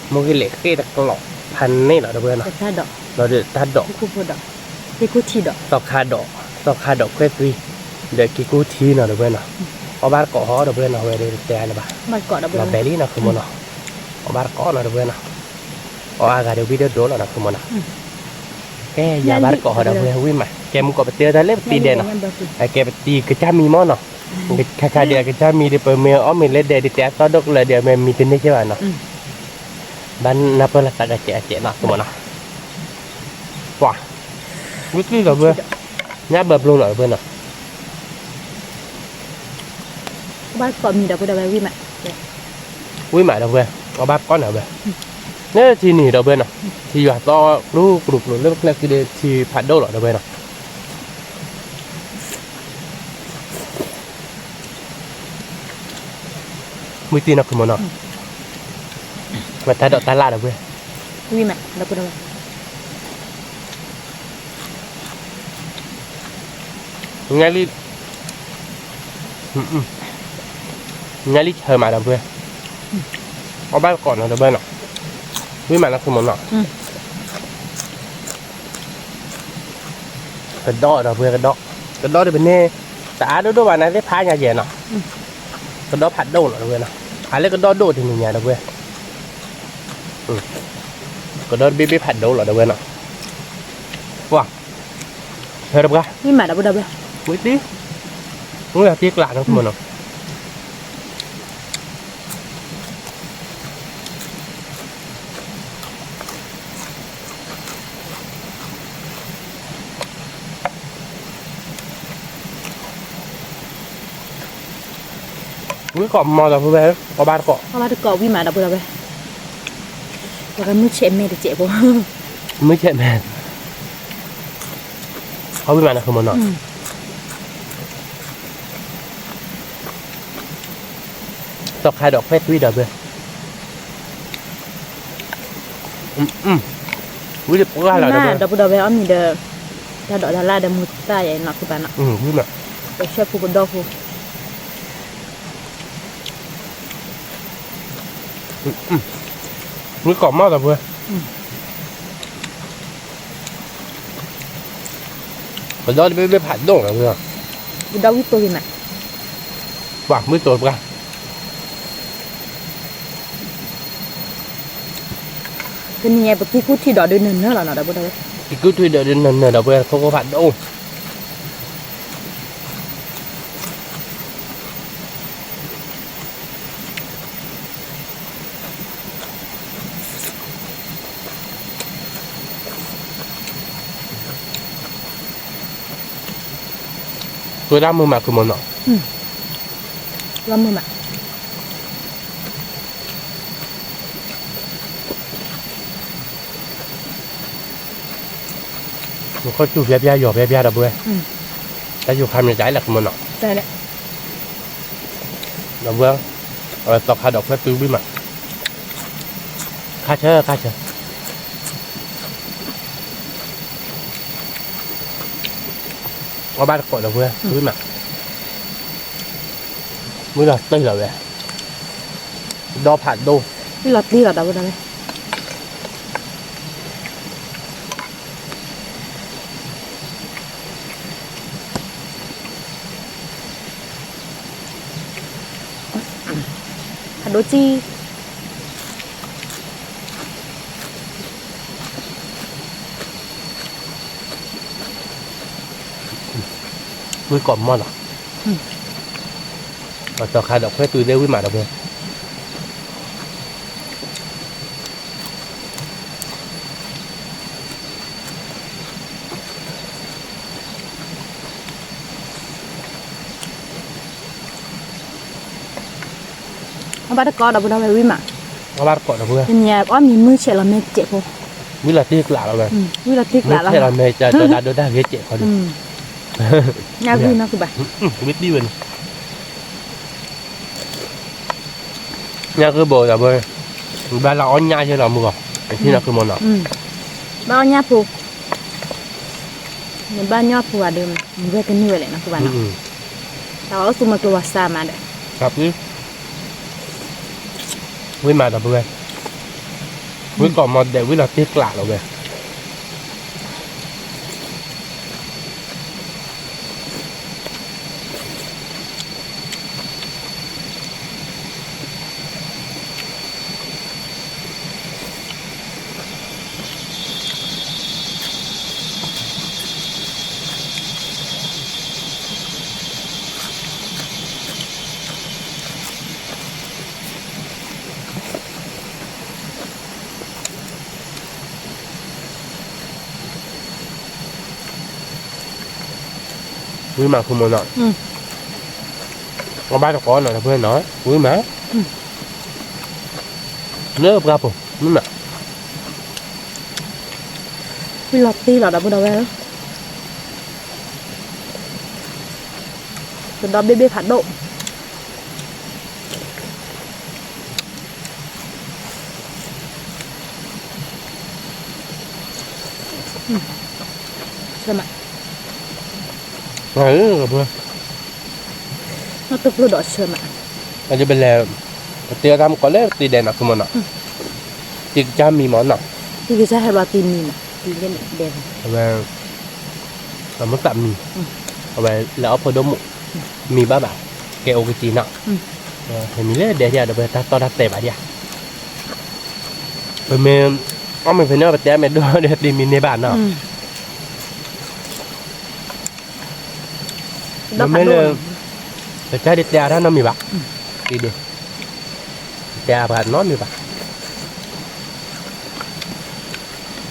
မိၢ်ဂ့ၢ်လဲၤဃ့ၢ်တကျိးဖးန့ၣ်လီၤ ဒီပုၢ်ဝဲၢ်နီၤ, ဘျီဒီးတၢ်ဒိး သီခါဒိး သီခါဒိးခွဲၣ်သွံ, ဒီးက့ၤကူထံနီၤ ဒီပုၢ်ဝဲၢ်နီၤ, အီၣ်ဘၣ်တကိးဟီ ဒီပုၢ်ဝဲၢ်နီၤ, ဝဲဒီးတဲအါန့ၣ်ဘၣ်, လီၤဘဲလံနီၤ ဃုမီၤနီၤ, အီၣ်ဘၣ်တကိးနီၤ ဒီပုၢ်ဝဲၢ်နီၤ, အီၣ်အါဂၤဒီးဝံၣ်ဒိၣ်ဒိၣ်လီၤနီၤ ဃုမီၤနီၤ, ကဲ ယၤဘၣ်တကိးဟီ ဒီပုၢ်ဝဲၢ် ဝံၣ်မး, ကဲမူကီးပတဲတၢ်လၢပတံၤဒဲးနီၤ, ကဲပတံၤကစၢ်မံမီၢ်နီၤ, ခါခါဒီးကစၢ်မံဒီး ပမ့ၢ်အီၣ်မ့ၤလၢဒဲးဒီး တဲအသီၣ်ဒိၣ်ကလၢာ်ဒီး မ့ၢ်မံတန့ၢ်ကဲဘၣ်နီၤ ဘၣ်နၢ်ပၢၢ်လီၤသးကစဲးအစဲးနီၤ သုမီၤနီၤ, ပှၤ, ဝံသံဒီးဘၢ, ညၣ်ဘၢဘျိလီၤဒီးဘၢနီၤ, ဘၣ်ကိးမံၤဒီးဘၢဒီးဝဲဝံၣ်မး, ဝံၣ်မးဒီးဘၢ, အဘၣ်ကိးန့ၣ်ဘၢ, လၢထံန့ၣ်ဒီးဘၢနီၤ, ထံယွၤသီကျူကျူကျူ လၢပကျဲကံဒီးထံဖးဒိၣ်လီၤဒီးဘၢနီၤ. မုၢ်တံၢ်နီၢ်ခုမီၤနီၤ, မ့ၢ်တၢ်ဒိးတၢ်လၣ်ဒီပုၢ်ဝဲၢ်, ဝံၤမး ဒီပုၢ်ဝဲၢ်, ညါလံ, ညါလံဆၢမးဒီပုၢ်ဝဲၢ်, အီၣ်ဘၣ်တကိးနီၤဒီပုၢ်ဝဲၢ်နီၤ, ဝံၤမးနီၢ်ခုမီၤနီၤ. ကဒီးဒီပုၢ်ဝဲၢ်, ကဒီး, ကဒီးဒီးပန့ၢ် တအါဒိၣ်ဒိၣ်ဘၣ်န့ၣ်သ့ၣ်ဖးညါယဲၢ်နီၤ, ကဒီးဖးဒိၣ်လီၤဒီပုၢ်ဝဲၢ်နီၤ, အလၢကဒီးဒိၣ်တနံၤညါဒီပုၢ်ဝဲၢ်, ကဒီးတဘ့ၣ်ဘ့ၣ်ဖးဒိၣ်လီၤဒီပုၢ်ဝဲၢ်နီၤ, ပှၤ, ဟဲဒီးပှၤ, ဝံၤမးဒီပုၢ်ဝဲၢ်, ဝံၤတံၢ်, ဝံၤတံၢ်ကျးနီၢ်မနီၤ. ဝံၤကိးမီၤ ဒီပုၢ်ဝဲၢ်, အီၣ်ဘၣ်တကိး, အီၣ်ဘၣ်တကိးဝံၤမး ဒီပုၢ်ဝဲၢ်, ပှၤကမုၢ်ဆဲးမဲာ်တစဲးဖိ, မုၢ်ဆဲးမဲာ်, အီၣ်ဝံၤမးနီၢ်မနီၤ. သီခါဒီးခွဲးသွံဒီပုၢ်ဝဲၢ်, ဝံၤတပှၢ်လီၤဒီပုၢ်ဝဲၢ်, ဒီပုၢ်ဝဲၢ်အီၣ်မ့ၤဒီး, တၢ်ဒိးတၢ်လၣ်ဒီးမူၤသၣ်ယဲနီၢ်ခုဘၣ်နီၤ, ပဆဲးဖိကဒီဖိ, ဝံၤကိးမီၤ ဒီပုၢ်ဝဲၢ်, ပဒီတဘ့ၣ်ဘ့ၣ်ဖးဒိၣ်လီၤ, ပဒီဝံၤတိၢ်ဂ့ၤမး, ပှၤမုၢ်တိၢ်ပှၤ တနံၤအံၤ ပကံၢ်ကူၣ်ထံဒီးဒုးနၢၤနၢၤလီၤနီၤ ဒီပုၢ်ဝဲၢ်, ကံၢ်ကူၣ်ထံဒီးဒုးနၢၤနၢၤ ဒီပုၢ်ဝဲၢ် ခိခိၣ်ဖးဒိၣ် လၢမုာ်မး ခုမီၤနီၤ, လၢမုာ်မး, နခီၣ်စူၣ်ဖျဲးဖျါ ယီၤဖျဲးဖျါ ဒီပုၢ်ဝဲၢ်, တၢ်ယိၤခါမ့ၢ်တၢ်အဲၣ်လၢ ခုမီၤနီၤ, ဒီပုၢ်ဝဲၢ်, အဝဲသီခါဒီးခွဲးသူဝံၤမး, ခါဆၢ ခါဆၢ အီၣ်ဘၣ်တကိး ဒီပုၢ်ဝဲၢ် ဝံၤမး, ဝံၤလီၤတံၢ်လီၤဝဲ, ဒီဖးဒိၣ်, ဝံၤလီၤတံၢ်လီၤ ဒီပုၢ်ဝဲၢ်, ဖးဒိၣ်ကံၢ် ဝံၤကိးမီၤလီၤ, သီခါဒီးခွဲးသူသ့ၣ်ဝံၤမး ဒီပုၢ်ဝဲၢ်, အီၣ်ဘၣ်တကိး ဒီပုၢ်ဝဲၢ် ဝံၤမး, အီၣ်ဘၣ်တကိး ဒီပုၢ်ဝဲၢ်, တနံၤအံၤ အီၣ်မ့ၤမုၢ်ဆဲးလီၤမဲာ်တစဲးဖိ, ဝံၤလီၤတံၢ်ကျးလီၤဝဲ, ဝံၤလီၤတံၢ်ကျးလီၤ မုၢ်ဆဲးလီၤမဲာ် ကဒီးဒိတၢ်ဂ့ၤစဲးခီဒုး, ညါဂုၢ်နီၢ်ခုဘၣ်, ဝံၤတံၢ်ဝဲန့ၣ် ညါဂုၢ်ဘိး ဒီပုၢ်ဝဲၢ်, ဘၣ်လၢအီၣ်ညၣ်ယဲလီၤမုၢ်ဂီၤ, နထံၣ်နီၢ်ခုမီၤနီၤ, ဘၣ်အီၣ်ညၣ်ဖိ, နဘၣ်ညၣ်ဖိဂၤဒီး နဝဲကနုၢ်ဝဲလဲၣ် နီၢ်ခုဘၣ်နီၤ, တၢ်ဝဲအိၣ်သူမၤကျိၤဝဲၤစါမးဒီး, ဝံၤမး ဒီပုၢ်ဝဲၢ်, ဝံၤကိးမီၤဒဲး ဝံၤလီၤတံၢ်ကျးလီၤဝဲ ဝံၤမး ခုမီၤနီၤ, အီၣ်ဘၣ်တကိးနီၤ ဒီပုၢ်ဝဲၢ်နီၤ, ဝံၤမး, လၢပှၢ်ဖိ, ဝံၤမး, ဝံၤလီၤတံၢ်လီၤ ဒီပုၢ်ဝဲၢ်, ကဒီဘ့ၣ်ဘ့ၣ်ဖးဒိၣ်, ဆၢမး, အၢ တဖျိဒီးဆၢမး, အဒ်ပလဲၤ, ပတဲအီၤတၢ်မုၢ်ကီးလၢတံၤဒဲးနီၤ ဖုမီၤနီၤ, တံၤကစၢ်မံၤမီၤနီၤ, တံၤကစၢ်ဟဲဘျီတံၤမံၤမး, တံၤဒဲး, အဝဲ, အမုၢ်သးမံၤ, အဝဲလဲၤအီၣ်ဖိဒိၣ်မုၣ်, မံၤဘၣ်ဘၣ်, ကဲအိၣ်ကစံၤနီၤ, ဟဲမံၤလၢဒဲးဒၣ်ဒီး ပတၢ်တီတၢ်တဲဘၣ်ဒၣ်, ပမ့ၢ်, အီၣ်မ့ၢ်ဖဲန့ၣ် ပတဲမ့ၢ်န့ၢ်ဘၣ်နီၤ မ့မ့ၢ်လၢ, ပကစၢ်ဒ်တဲအါတၢ်နီတမံၤဘၣ်, ဒ်, တဲအါပှၤနီတမံၤဘၣ်,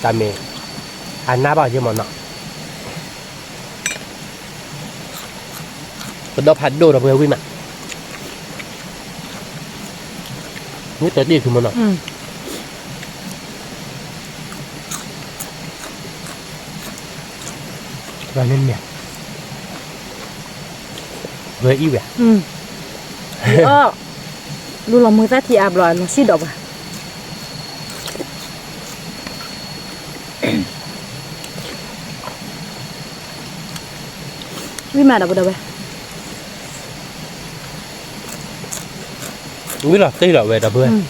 တၢ်မ့ၢ်, အနၢ်ဘၣ်က့မီၤနီၤ, ပဒီဖးဒိၣ်ဒီးပှဲၤဝံၣ်မး, မ့ၢ်တၢ်တ့ၢ်ခုမီၤနီၤ ဝဲအံၤဝဲ, လူလီၤမုာ်သၣ်ထံအါဘျီ အလီၤစံၣ်ဒီးပှၤ, ဝံၣ်မးဒီပုၢ်ဒီဝဲၢ်, ဝံၣ်လီၤတ့ၢ်လီၤဝဲဒီပုၢ်ဝဲၢ်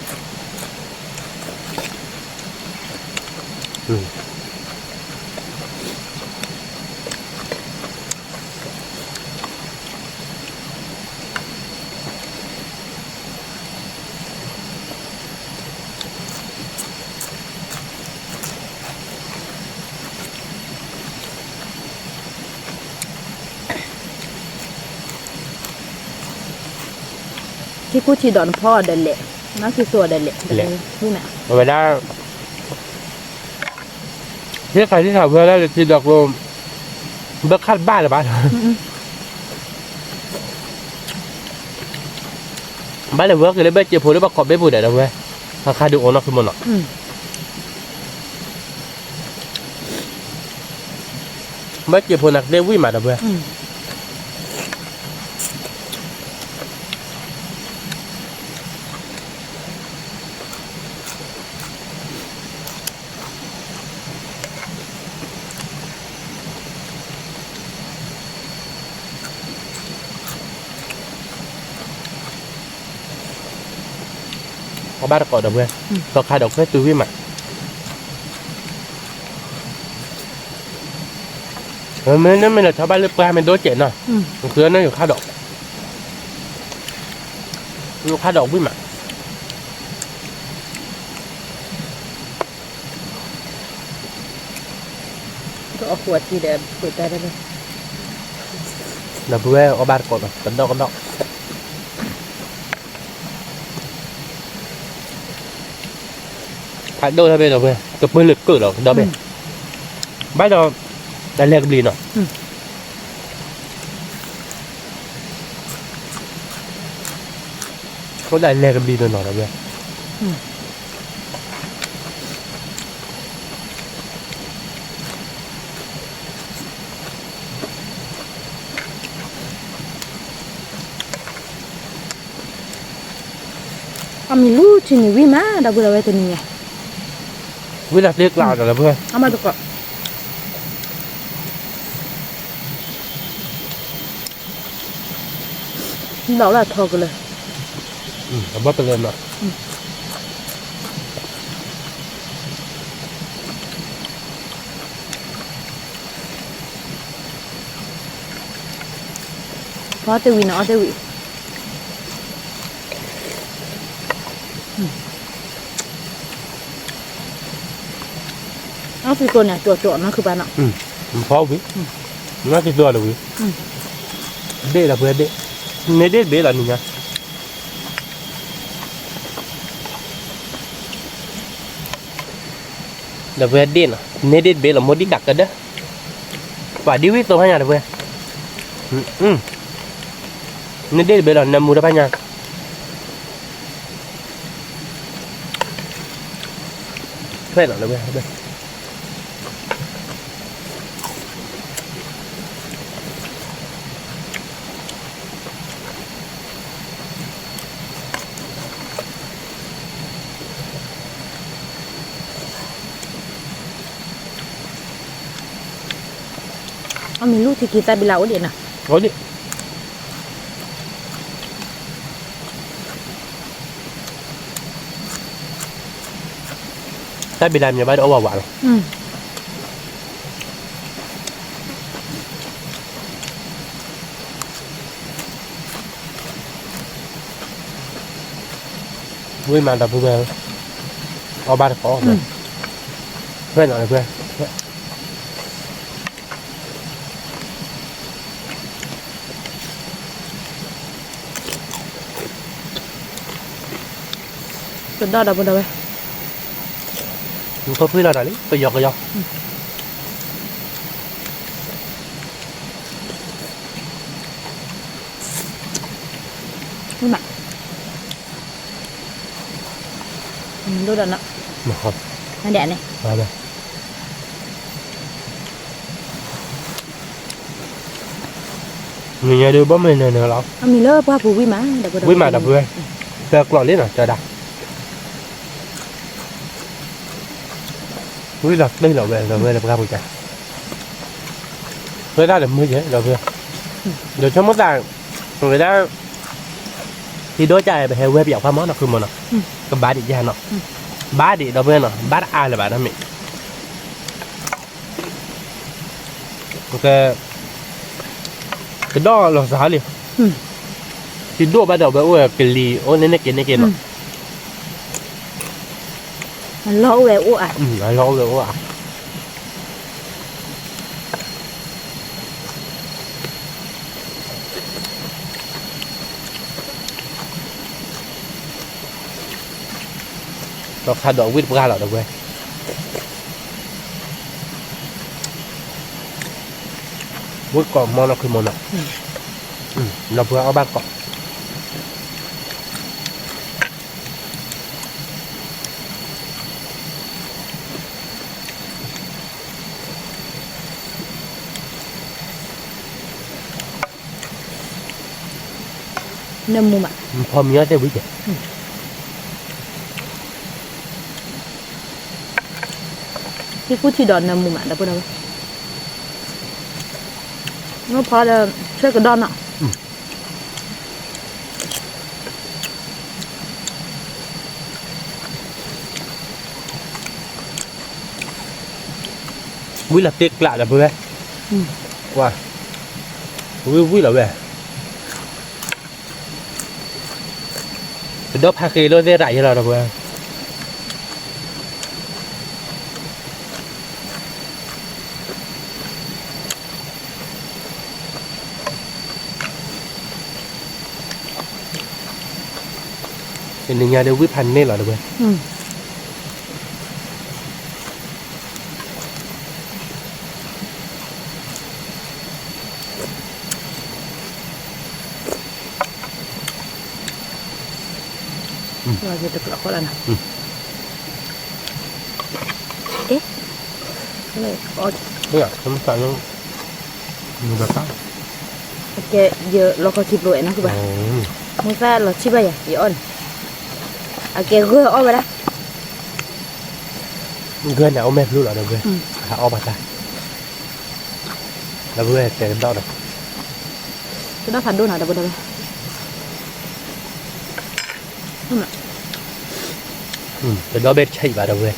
ထံကူထံဒီးနဖီအီၤဒီးလဲၣ်, နက့ၤသူအီၤဒီးလဲၣ်, ဝဲဒၣ်, ဟ့ၣ်ခါဟ့ၣ်ခါဝဲဒၣ်လၢထံဒီးကျိ, ဘၣ်ခါတဘၣ်လၢၤဘၣ်, ဘၣ်လဲၤဝဲက့ၤလၢဘၣ်စံာ်ဖိလၢဘၣ်ကိးဘ့ၣ်ပူၤဒီးဒီပုၢ်ဝဲၢ်, ခါခါဒုးအိၣ်နီၢ်ခုမီၤနီၤ ဘၣ်စံာ်ဖိနၤကသ့ဝံၣ်မးဒီပုၢ်ဝဲၢ်, အီၣ်ဘၣ်တကိးဒီပုၢ်ဝဲၢ်, သီခါဒီးကသ့တုၤဝံၣ်မး, မ့မ့ၢ်လၢထီၣ်ဘၣ်လၢပှၢ်မ့ၢ်ဒိၣ်စဲးနီၤ, သုန့ၣ်ယခါဒီး, ယခါဒီးဝံၣ်မး ဒီပုၢ်ဝဲၢ်အီၣ်ဘၣ်တကိးဒီး ကဒီးကဒီး, ဖးဒိၣ်ဒီပုၢ်ဝဲၢ်, ကပၢလၢကၢၣ်ဒီးကဒီးဘ့ၣ်, ဘၣ်ဒီး, တၢ်လဲၤကဘျံးနီၤ အဃိဒၣ်လဲၤကဘျံးနီၤနီၤဒီပုၢ်ဝဲၢ်, အမံၤလူထံန့ၣ်ဝံၣ်မး ဒီပုၢ်ဝဲၢ်တနံၤညါ, ဝံၣ်လၢသ့ကျးဒီးဒီပုၢ်ဝဲၢ်, အမၤတကိး ဒီးလၢအထီကလၢာ်, အဘၣ်ကလၢာ်နီၤ, အီၣ်တ့ၢ်ဝံၤနီၤ အီၣ်တ့ၢ်ဝံၤ, အီၣ်သံၣ်ကိန့ၣ် ကၠီကၠီနီၤ ခုပာ်နီၤ, ဖီဝံၤ, နက့ၤသူအီၤတဝံၤ, ဒ့ၣ်ဒီပုၢ်ဝဲၢ်ဒ့ၣ်, န့ၢ်ဒ့ၣ်တဘ့ၣ်လီၤနံၤညါ ဒီပုၢ်ဝဲၢ်ဒ့ၣ်နီၤ န့ၢ်ဒ့ၣ်တဘ့ၣ်လီၤ မိၢ်ဒံးတၢ်ကဒၢ, ပှၤဒ်ဝံၣ်သိဖးညါဒီပုၢ်ဝဲၢ်, န့ၢ်ဒ့ၣ်တဘ့ၣ်လီၤ နမူတဖးညါ, ထွဲလီၤလၢဝဲ ဒီပုၢ်ဝဲၢ်, အမ့ၢ်လူထံခံသၣ်ဘံလၢအိၣ်ဒံးနီၤ, အိၣ်ဒံး, သၣ်ဘံလၢမ့ၢ်ဘၣ်ဒီးအီၣ်ဝးဝးလီၤ. ဝံၣ်မးဒီပုၢ်ဝဲၢ်, အီၣ်ဘၣ်တကိး, ဖဲနီၤလၢဖဲ ကဒီၣ်ဒီပုၢ်ဒီဝဲၢ်, နဖိဖှံလီၤတၢ်လံ ပယီၤကယီၤ, ဒိၣ်ဒီးနီၤ, ဒဲန့ၣ် နညါဒုးဘၣ်မ့ၢ်နၤနၤလီၤ, အမံၤလၢပှၢ်ပူၤဝံၣ်မး, ဝံၣ်မးဒီပုၢ်ဝဲၢ်, တၢ်ကျီၢ်လံနီၤ တၢ်ဒၣ်, ဝံၣ်လီၤတ့ၢ်လီၤဝဲ ဒီပုၢ်ဝဲၢ်လၢပှၢ်ပူၤကါ, ဝဲဒၣ်ဒီးမုၢ်ယဲဒီပုၢ်ဝဲၢ်, ဒီးဆိကမိၣ်သး, ဝဲဒၣ် ထံဒိၣ်ကါအံၤ ပဟဲဝဲပယီၤခွါမးနီၤ ခုမးနီၤ, ကဘၣ်ဒံးယါနီၤ, ဘၣ်ဒံးဒီပုၢ်ဝဲၢ်နီၤ ဘၣ်တအါလၢၤဘၣ်နီၤမ့ၢ် ကဒီၣ်လီၤစှၤလံ, ထံဒိၣ်ဘၣ်ဒီးဝဲအိၣ်ဝဲကလံၤ အိၣ်န့ၣ်န့ၣ်က့ၤန့ၣ်က့ၤနီၤ, အလီၢ်အိၣ်ဝဲအိၣ်အါ, အလီၢ်အိၣ်ဝဲအိၣ်အါ ဒီးခါဒီးဝံၣ်တပှၢ်လီၤဒီပုၢ်ဝဲၢ်, ဝံၣ်ကိးမီနီၤခုမီနီၤ, ဒီပုၢ်ဝဲၢ်အီၣ်ဘၣ်ကိး နၢမူမး, ဖီမံၤအီၣ်တဲဝံၤကဲ, ဟံၣ်ကူၣ်ထံဒီးနၢမူမး ဒီပုၢ်ဒီဝဲၢ်, နဖီဒီးဆဲးကဒီးနီၤ. ဝံၣ်လီၤတ့ကျးဒီးပုၢ်ဝဲၢ်, ဝံၣ်ဝံၣ်လီၤဝဲ, ပဒီဖးဃ့လိာ်သ့ၣ်တၢ်ယဲလီၤဒီးပုၢ်ဝဲၢ်. တနံၤညါဒီးဝံၣ်ဖးန့ၢ်လီၤဒီးဝဲ, တကျီၢ်ဃီလီၤနီၤ, အ့, အကဲ ယလီၤခီခံပျိဝဲနီၤ ကဘၣ်, မူသၣ်လီၤဆံၣ်ဘၣ်ယၤ ယအီၣ်န့ၣ်, အကဲဂၢၢ်အီၣ်ဝဲဒၣ်, ဂၢၢ်န့ၣ်အိၣ်မဲာ်ဖျိလီၤဒီးဝဲ, အအီၣ်ဘၣ်တၢ်, ဒီးဝဲတဲကဒီးဒီး, ကဒီးဖးဒိၣ်နီၤ ဒီးဝဲ တ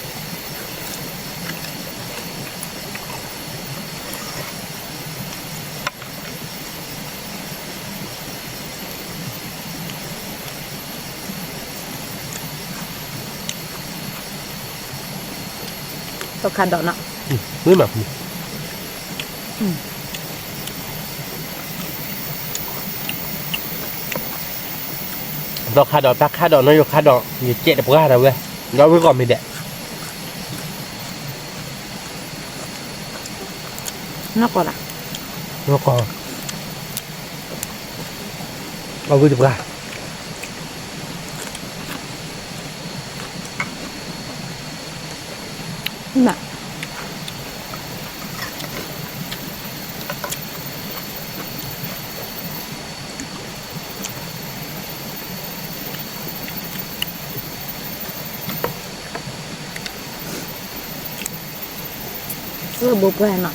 ဒီဘ့ၣ်တဆံးဘၣ်ဒီးဝဲ, သီခါဒီးနီၤ, မ့ၢ်မး, သီခါဒီး တၢ်ခါဒီး နီၢ်ယိၤခါဒီး ယကဲးတပှၢ်ဒီးဝဲ, ဒီးဝံၣ်ကီးမ့ၢ်ဒဲး, နီၢ်ကီးဒၣ်, နီၢ်ကီး, အဝံၣ်တပှၢ် ဘိပှၢ်နီၤ,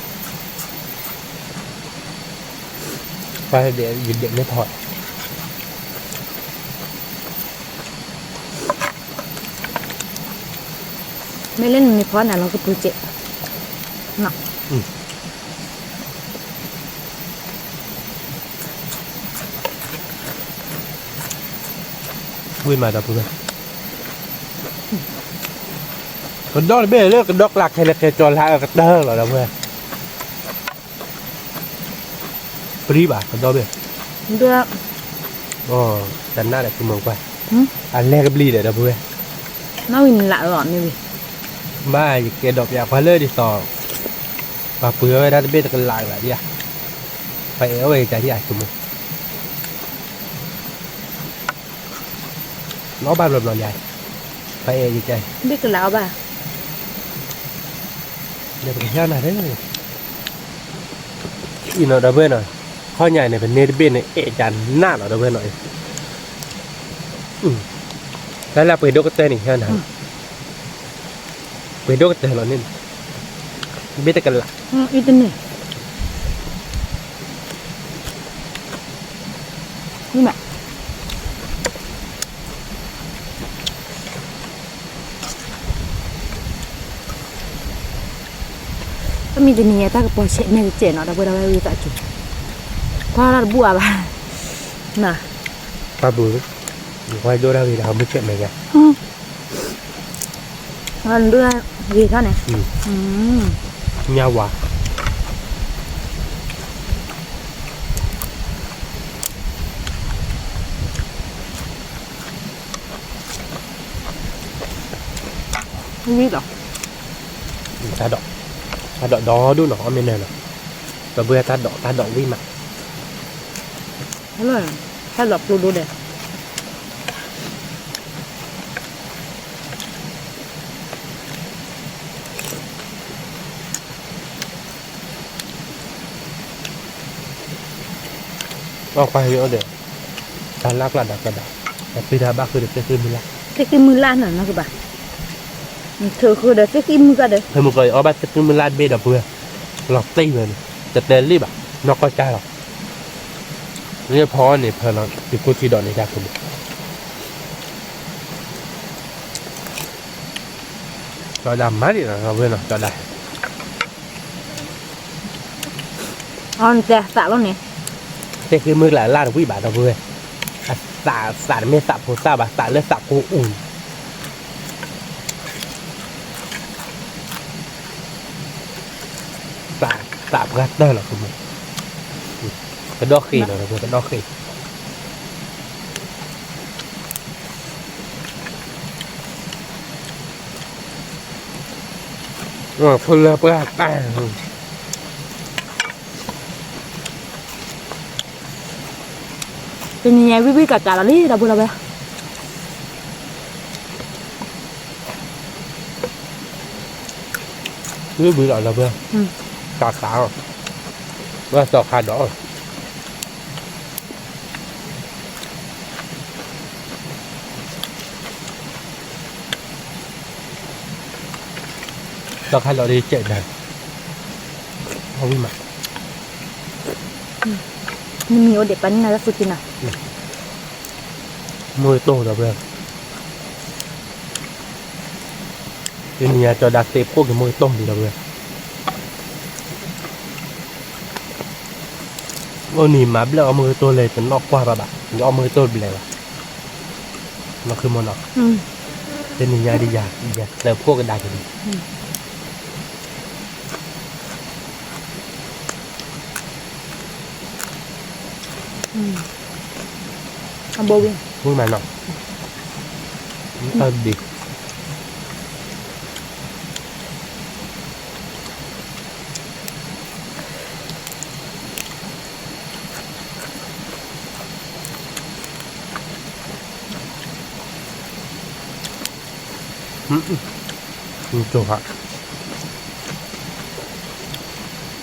ပှၤဒဲး ယဒဲးမ့ၢ်ဖီ မ့ၢ်လၢနမ့ၢ်ဖီန့ၣ် လီၤကပူၤစဲး ဝံၤမး ဒီပုၢ်ဝဲၢ်, ကဒီးတဘ့ၣ်လၢကဒီးကျးခဲလၢာ်ခဲဆ့လၢအကတၢၢ်လီၤ ဒီပုၢ်ဝဲၢ်, ပရံဘၣ် ကဒီးဘ့ၣ်, တနၢ်ဒီးကမုာ်ကွၢ်, အလဲၤကဘျံးဒီး ဒီပုၢ်ဝဲၢ်, ဘၣ်ယကဲဒီးပၠး ပှၤလၢဒ်သိး ပှၤပှ့ၤဝဲဒၣ်တဘ့ၣ်တကလးဘၣ်ဒံးဧါ, ပှၤအဲၣ်အီၣ်ဝဲကစၢ်ဒံးဧါ ကမုာ် လီၤဘၣ်ဘျီဘျီယၤ, ပှၤအဲၣ်ယကဲ, ဘ့ၣ်ကလးအီၣ်ဘၣ်, ဒီးပကဟဲနၤ, အံၤနီၤ ဒီပုၢ်ဝဲၢ်နီၤ, ခီညါန့ၣ် ပန့ၢ်တဘ့ၣ်န့ၣ် အဲၣ်ကနၣ်လီၤ ဒီပုၢ်ဝဲၢ်နီၤ, တၢ်လၢပှ့ၤဒိၣ်ကတၢၢ်န့ၣ် ဟဲနၤ, ပှ့ၤဒိၣ်ကတၢၢ်လီၤန့ၣ်, ဘ့ၣ်တကလး တမ့ၢ်တနံၤညါ တၢ်ကပီၤဆဲးမဲာ်တစဲးနီၤ ဒီပုၢ်ဝဲၢ် ဝံသးစူၤ, ကွၢ်တၢ်တဘူၣ်အါဘၣ်, ပၢ်ပူၤ, နကွၢ်ဒိၣ်တၢ်ဂ့ၤဒီး မုၢ်ဆဲးမဲာ်ညါ, ဒိၣ်တၢ်ဂ့ၤခါန့ၣ်, ညါဝၤ ဝံၤလီၤ, တၢ်ဒိး, တၢ်ဒိးဒီဒူၣ်နီၤ အီၣ်မ့ၢ်နၢၤနီၤ, ဒီပုၢ်ဝဲၢ် တၢ်ဒိး တၢ်ဒိးဝံၤမး, တၢ်ဒိးကျိဒိၣ်ဒဲး အီၣ်ကွၢ်ယအိၣ်ဒီး, တၢ်လၢ်ကျးဒၣ်ကျးဒၣ်, ပှ့ၤတၢ်ဘၣ်ဃုာ်ဒီးသ့ၣ်ဃံမုၢ်လၢ်, သ့ၣ်ဃံမုၢ်လၢ်နီၤ နကဘၣ်, နထုးဃုာ်ဒီးသ့ၣ်ဃံမုၢ်ကဒီး, ဖဲမုၢ်ကီး ယအီၣ်ဘၣ်သ့ၣ်ဃံမုၢ်လၢ်တဘ့ၣ်ဒီပုၢ်ဝဲၢ်, လီၤတံၢ်ဝဲန့ၣ်, တတဲလံဘၣ်, နီၢ်ကီၢ်ကၢ်လီၤ, လၢဖီန့ၣ် ဖဲလီၤ တုၤကိၢ်ထံဒီးန့ၣ် တၢ်ဖိမး ကၠီဒၣ်မၤဒံးနီၤ ဝဲနီၤ ကၠီဒၣ်, အီနတဲသးလီၤန့ၣ်, သ့ၣ်ဃံမုၢ်ကလၢ်လၢ်တဝံၣ်ဘၣ်ဒီပုၢ်ဝဲၢ်, အသး သးတမ့ၢ်သးဖိသၣ်ဘၣ် သးလၢသးကိၢ်အူန့ၣ် သး သးပှၢ်တၢၢ်လီၤ ကဒီၣ်ဃ့ၢ်လီၤ ကဒီၣ်ဃ့ၢ်, ဖိလၢပှၢ်တၢၢ် တနံၤညါဝံၣ်ဝံၣ်ကးကးလီၤလံ ဒီပုၢ်ဝဲၢ်, ဝံၣ်ဝံၣ်လီၤ ဒီပုၢ်ဝဲၢ်, ကးကးလီၤ, ဝဲစီၤခါဒီး စီၤခါဒီးဒ်ကဲးဒၣ်, အဝံၣ်မး, နမံၤအိၣ်ဒံးပှၤန့ၢ်နၤလၢဃုက့ၤနၤ, မုၢ်ကတိၢ်ဒီပုၢ်ဝဲၢ်, တနံၤညါကၠီဒၣ်သ့ဖှိၣ်က့ၤမုၢ်ကတိၢ်ဒံး ဒီပုၢ်ဝဲၢ်, အိၣ်နံၤမၤဘျဲၣ်အီၣ်မုၢ်ကတိၢ်လၢတနီၣ်ကွၢ်ဘၣ်ဘၣ် ယအီၣ်မုၢ်ကတိၢ်တဘျဲၣ်ဘၣ်, နီၢ်ခုမနီၤ, တနံၤညါဒ်ယၤ ယၤသ့ဖှိၣ်ကဒါက့ၤန့ၣ်, အဘိဝံၤ, ဝံၤမးနီၤ, တၢ်ဒံး ကၠိၤဟး,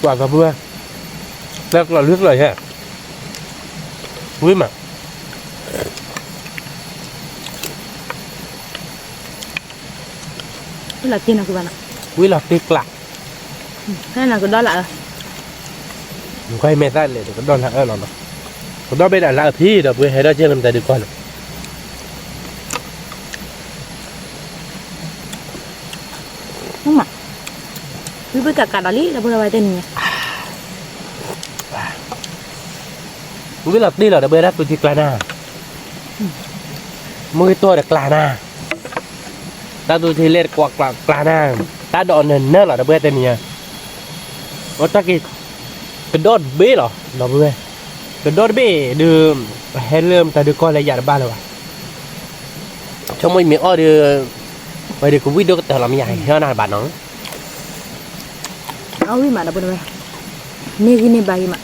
ကွၢ်သးပုၢ်ဝဲၢ်, တၢ်ကျီၢ်လွံၢ်ကျီၢ်ယဲၢ်, ဝံၤမး, ဝံၤလီၤတ့ၢ်ကျး, နကွၢ်မဲာ်သၣ်လဲၣ်ဒီးကဒီၣ်လၢအၢၣ်လီၤနီၤ ဒီဘ့ၣ်ဒၣ်လၢအဖံဒီး ပှၤဟဲထီၣ်ကဲလၢမတၤဒုးကီၢ်လဲၣ်. မ့ၢ်မး, ဝံၤပကကးဒီးလံ ဒီပုၢ်ဝဲၢ်တနံၤညါ, ဝံၤလီၤတ့ၢ်လီၤ ဒီပုၢ်ဝဲၢ် တၢ်သူထံကျါနၤ, မုၢ်ကတီၢ်ဒီးကျါနၤ, တၢ်သူထံလဲၣ်တကွၢ်ကျါနၤ, တၢ်ဒိးနၢၤနၢၤလီၤ ဒီပုၢ်ဝဲၢ်တနံၤညါ, အတၢ်က့ၤ ကဒီးတဘ့ၣ်လီၤ ဒီပုၢ်ဝဲၢ်, ကဒီးတဘ့ၣ်ဒုး, ပဟဲလၢမတၤဒုးကီၢ်လဲၣ် ယၤတဘၣ်လၢၤဘၣ်, ဆိကမိၣ်မ့ၢ်အီၣ်ဒုး, ဝဲဒုးကဝံၣ်ဒိၣ်ကတၢၢ်လီၤ မ့ၢ်ယၤဟဲအီၣ်နၤတဘၣ်နီၤ, အီၣ်ဝံၣ်မး ဒီပုၢ်ဝဲၢ်, န့ၢ်ဂံၢ်န့ၢ်ဘါဂ့ၤမး,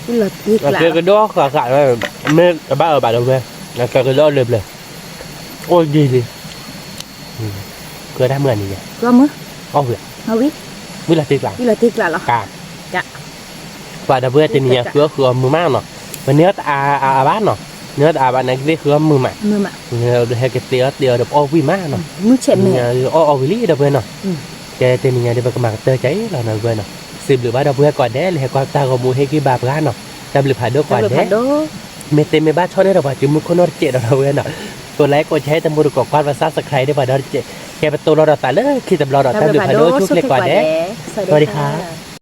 ကဲကဒီးဃၣ်ဃၣ်, မ့ၢ်တဘၣ်အၢဘၣ်ဒီပုၢ်ဝဲၢ်, ကဲကဒီးလၢပျၢၤ, အိၣ်ဒ်လံ ကတၢ်မုၢ်နံၤယဲ, အီၣ်ဝံၤ, ဝံၤလီၤတ့ၢ်ကျါ, ပှၤဒီပုၢ်ဝဲၢ်တနံၤညါ ဃုအီၣ်ဃုအီမုာ်မးနီၤ, ပန့ၢ်အီၣ်တအါအါဘၣ်နီၤ, န့ၢ်အီၣ်တအါဘၣ်န့ၣ် ကသ့ၣ်ဃုအီၣ်မုာ်မး, ဟဲကသ့အီၣ်သ့အီၣ်ဒီးပအီၣ်ဝံၣ်မးနီၤ, အီၣ်အီဝံၤလံ ဒီပုၢ်ဝဲၢ်နီၤ, ကဲတနံၤညါဒီး ပကမၤကတၢၢ်ကဲအံၤလီၤနီၤ ဒီပုၢ်ဝဲၢ်နီၤ, စံးဘျုးဘၣ်ဒီပုၢ်ဝဲၢ်ကိးဂၤဒဲး လၢဟဲကွၢ်တၢ်ဂီၤမူဟ့ၣ်ဂံၢ်ဘါပှၤနီၤ, တၢ်ဘျုးဖးဒိၣ်ကိးဂၤဒဲး, မ့ၢ်သ့မ့ၢ်ဘၣ်ဆီန့ၣ်ဒီး ပှၤစုမုၢ်ခိၣ်နီၢ်တစဲးဒီး ဒီပုၢ်ဝဲၢ်နီၤ, ကိးlikeကိးshare တမူတကိးကွၢ် ပsubscribe ဒ်ပှၤဒီတစဲး, ကဲပတိၢ်လီၤဒီးသးလၢခံတဘျီဒီး တၢ်ဘျုးဖးဒိၣ်ဆိၣ်ဂ့ၤကိးဂၤဒဲး, စဝၤဒံခါ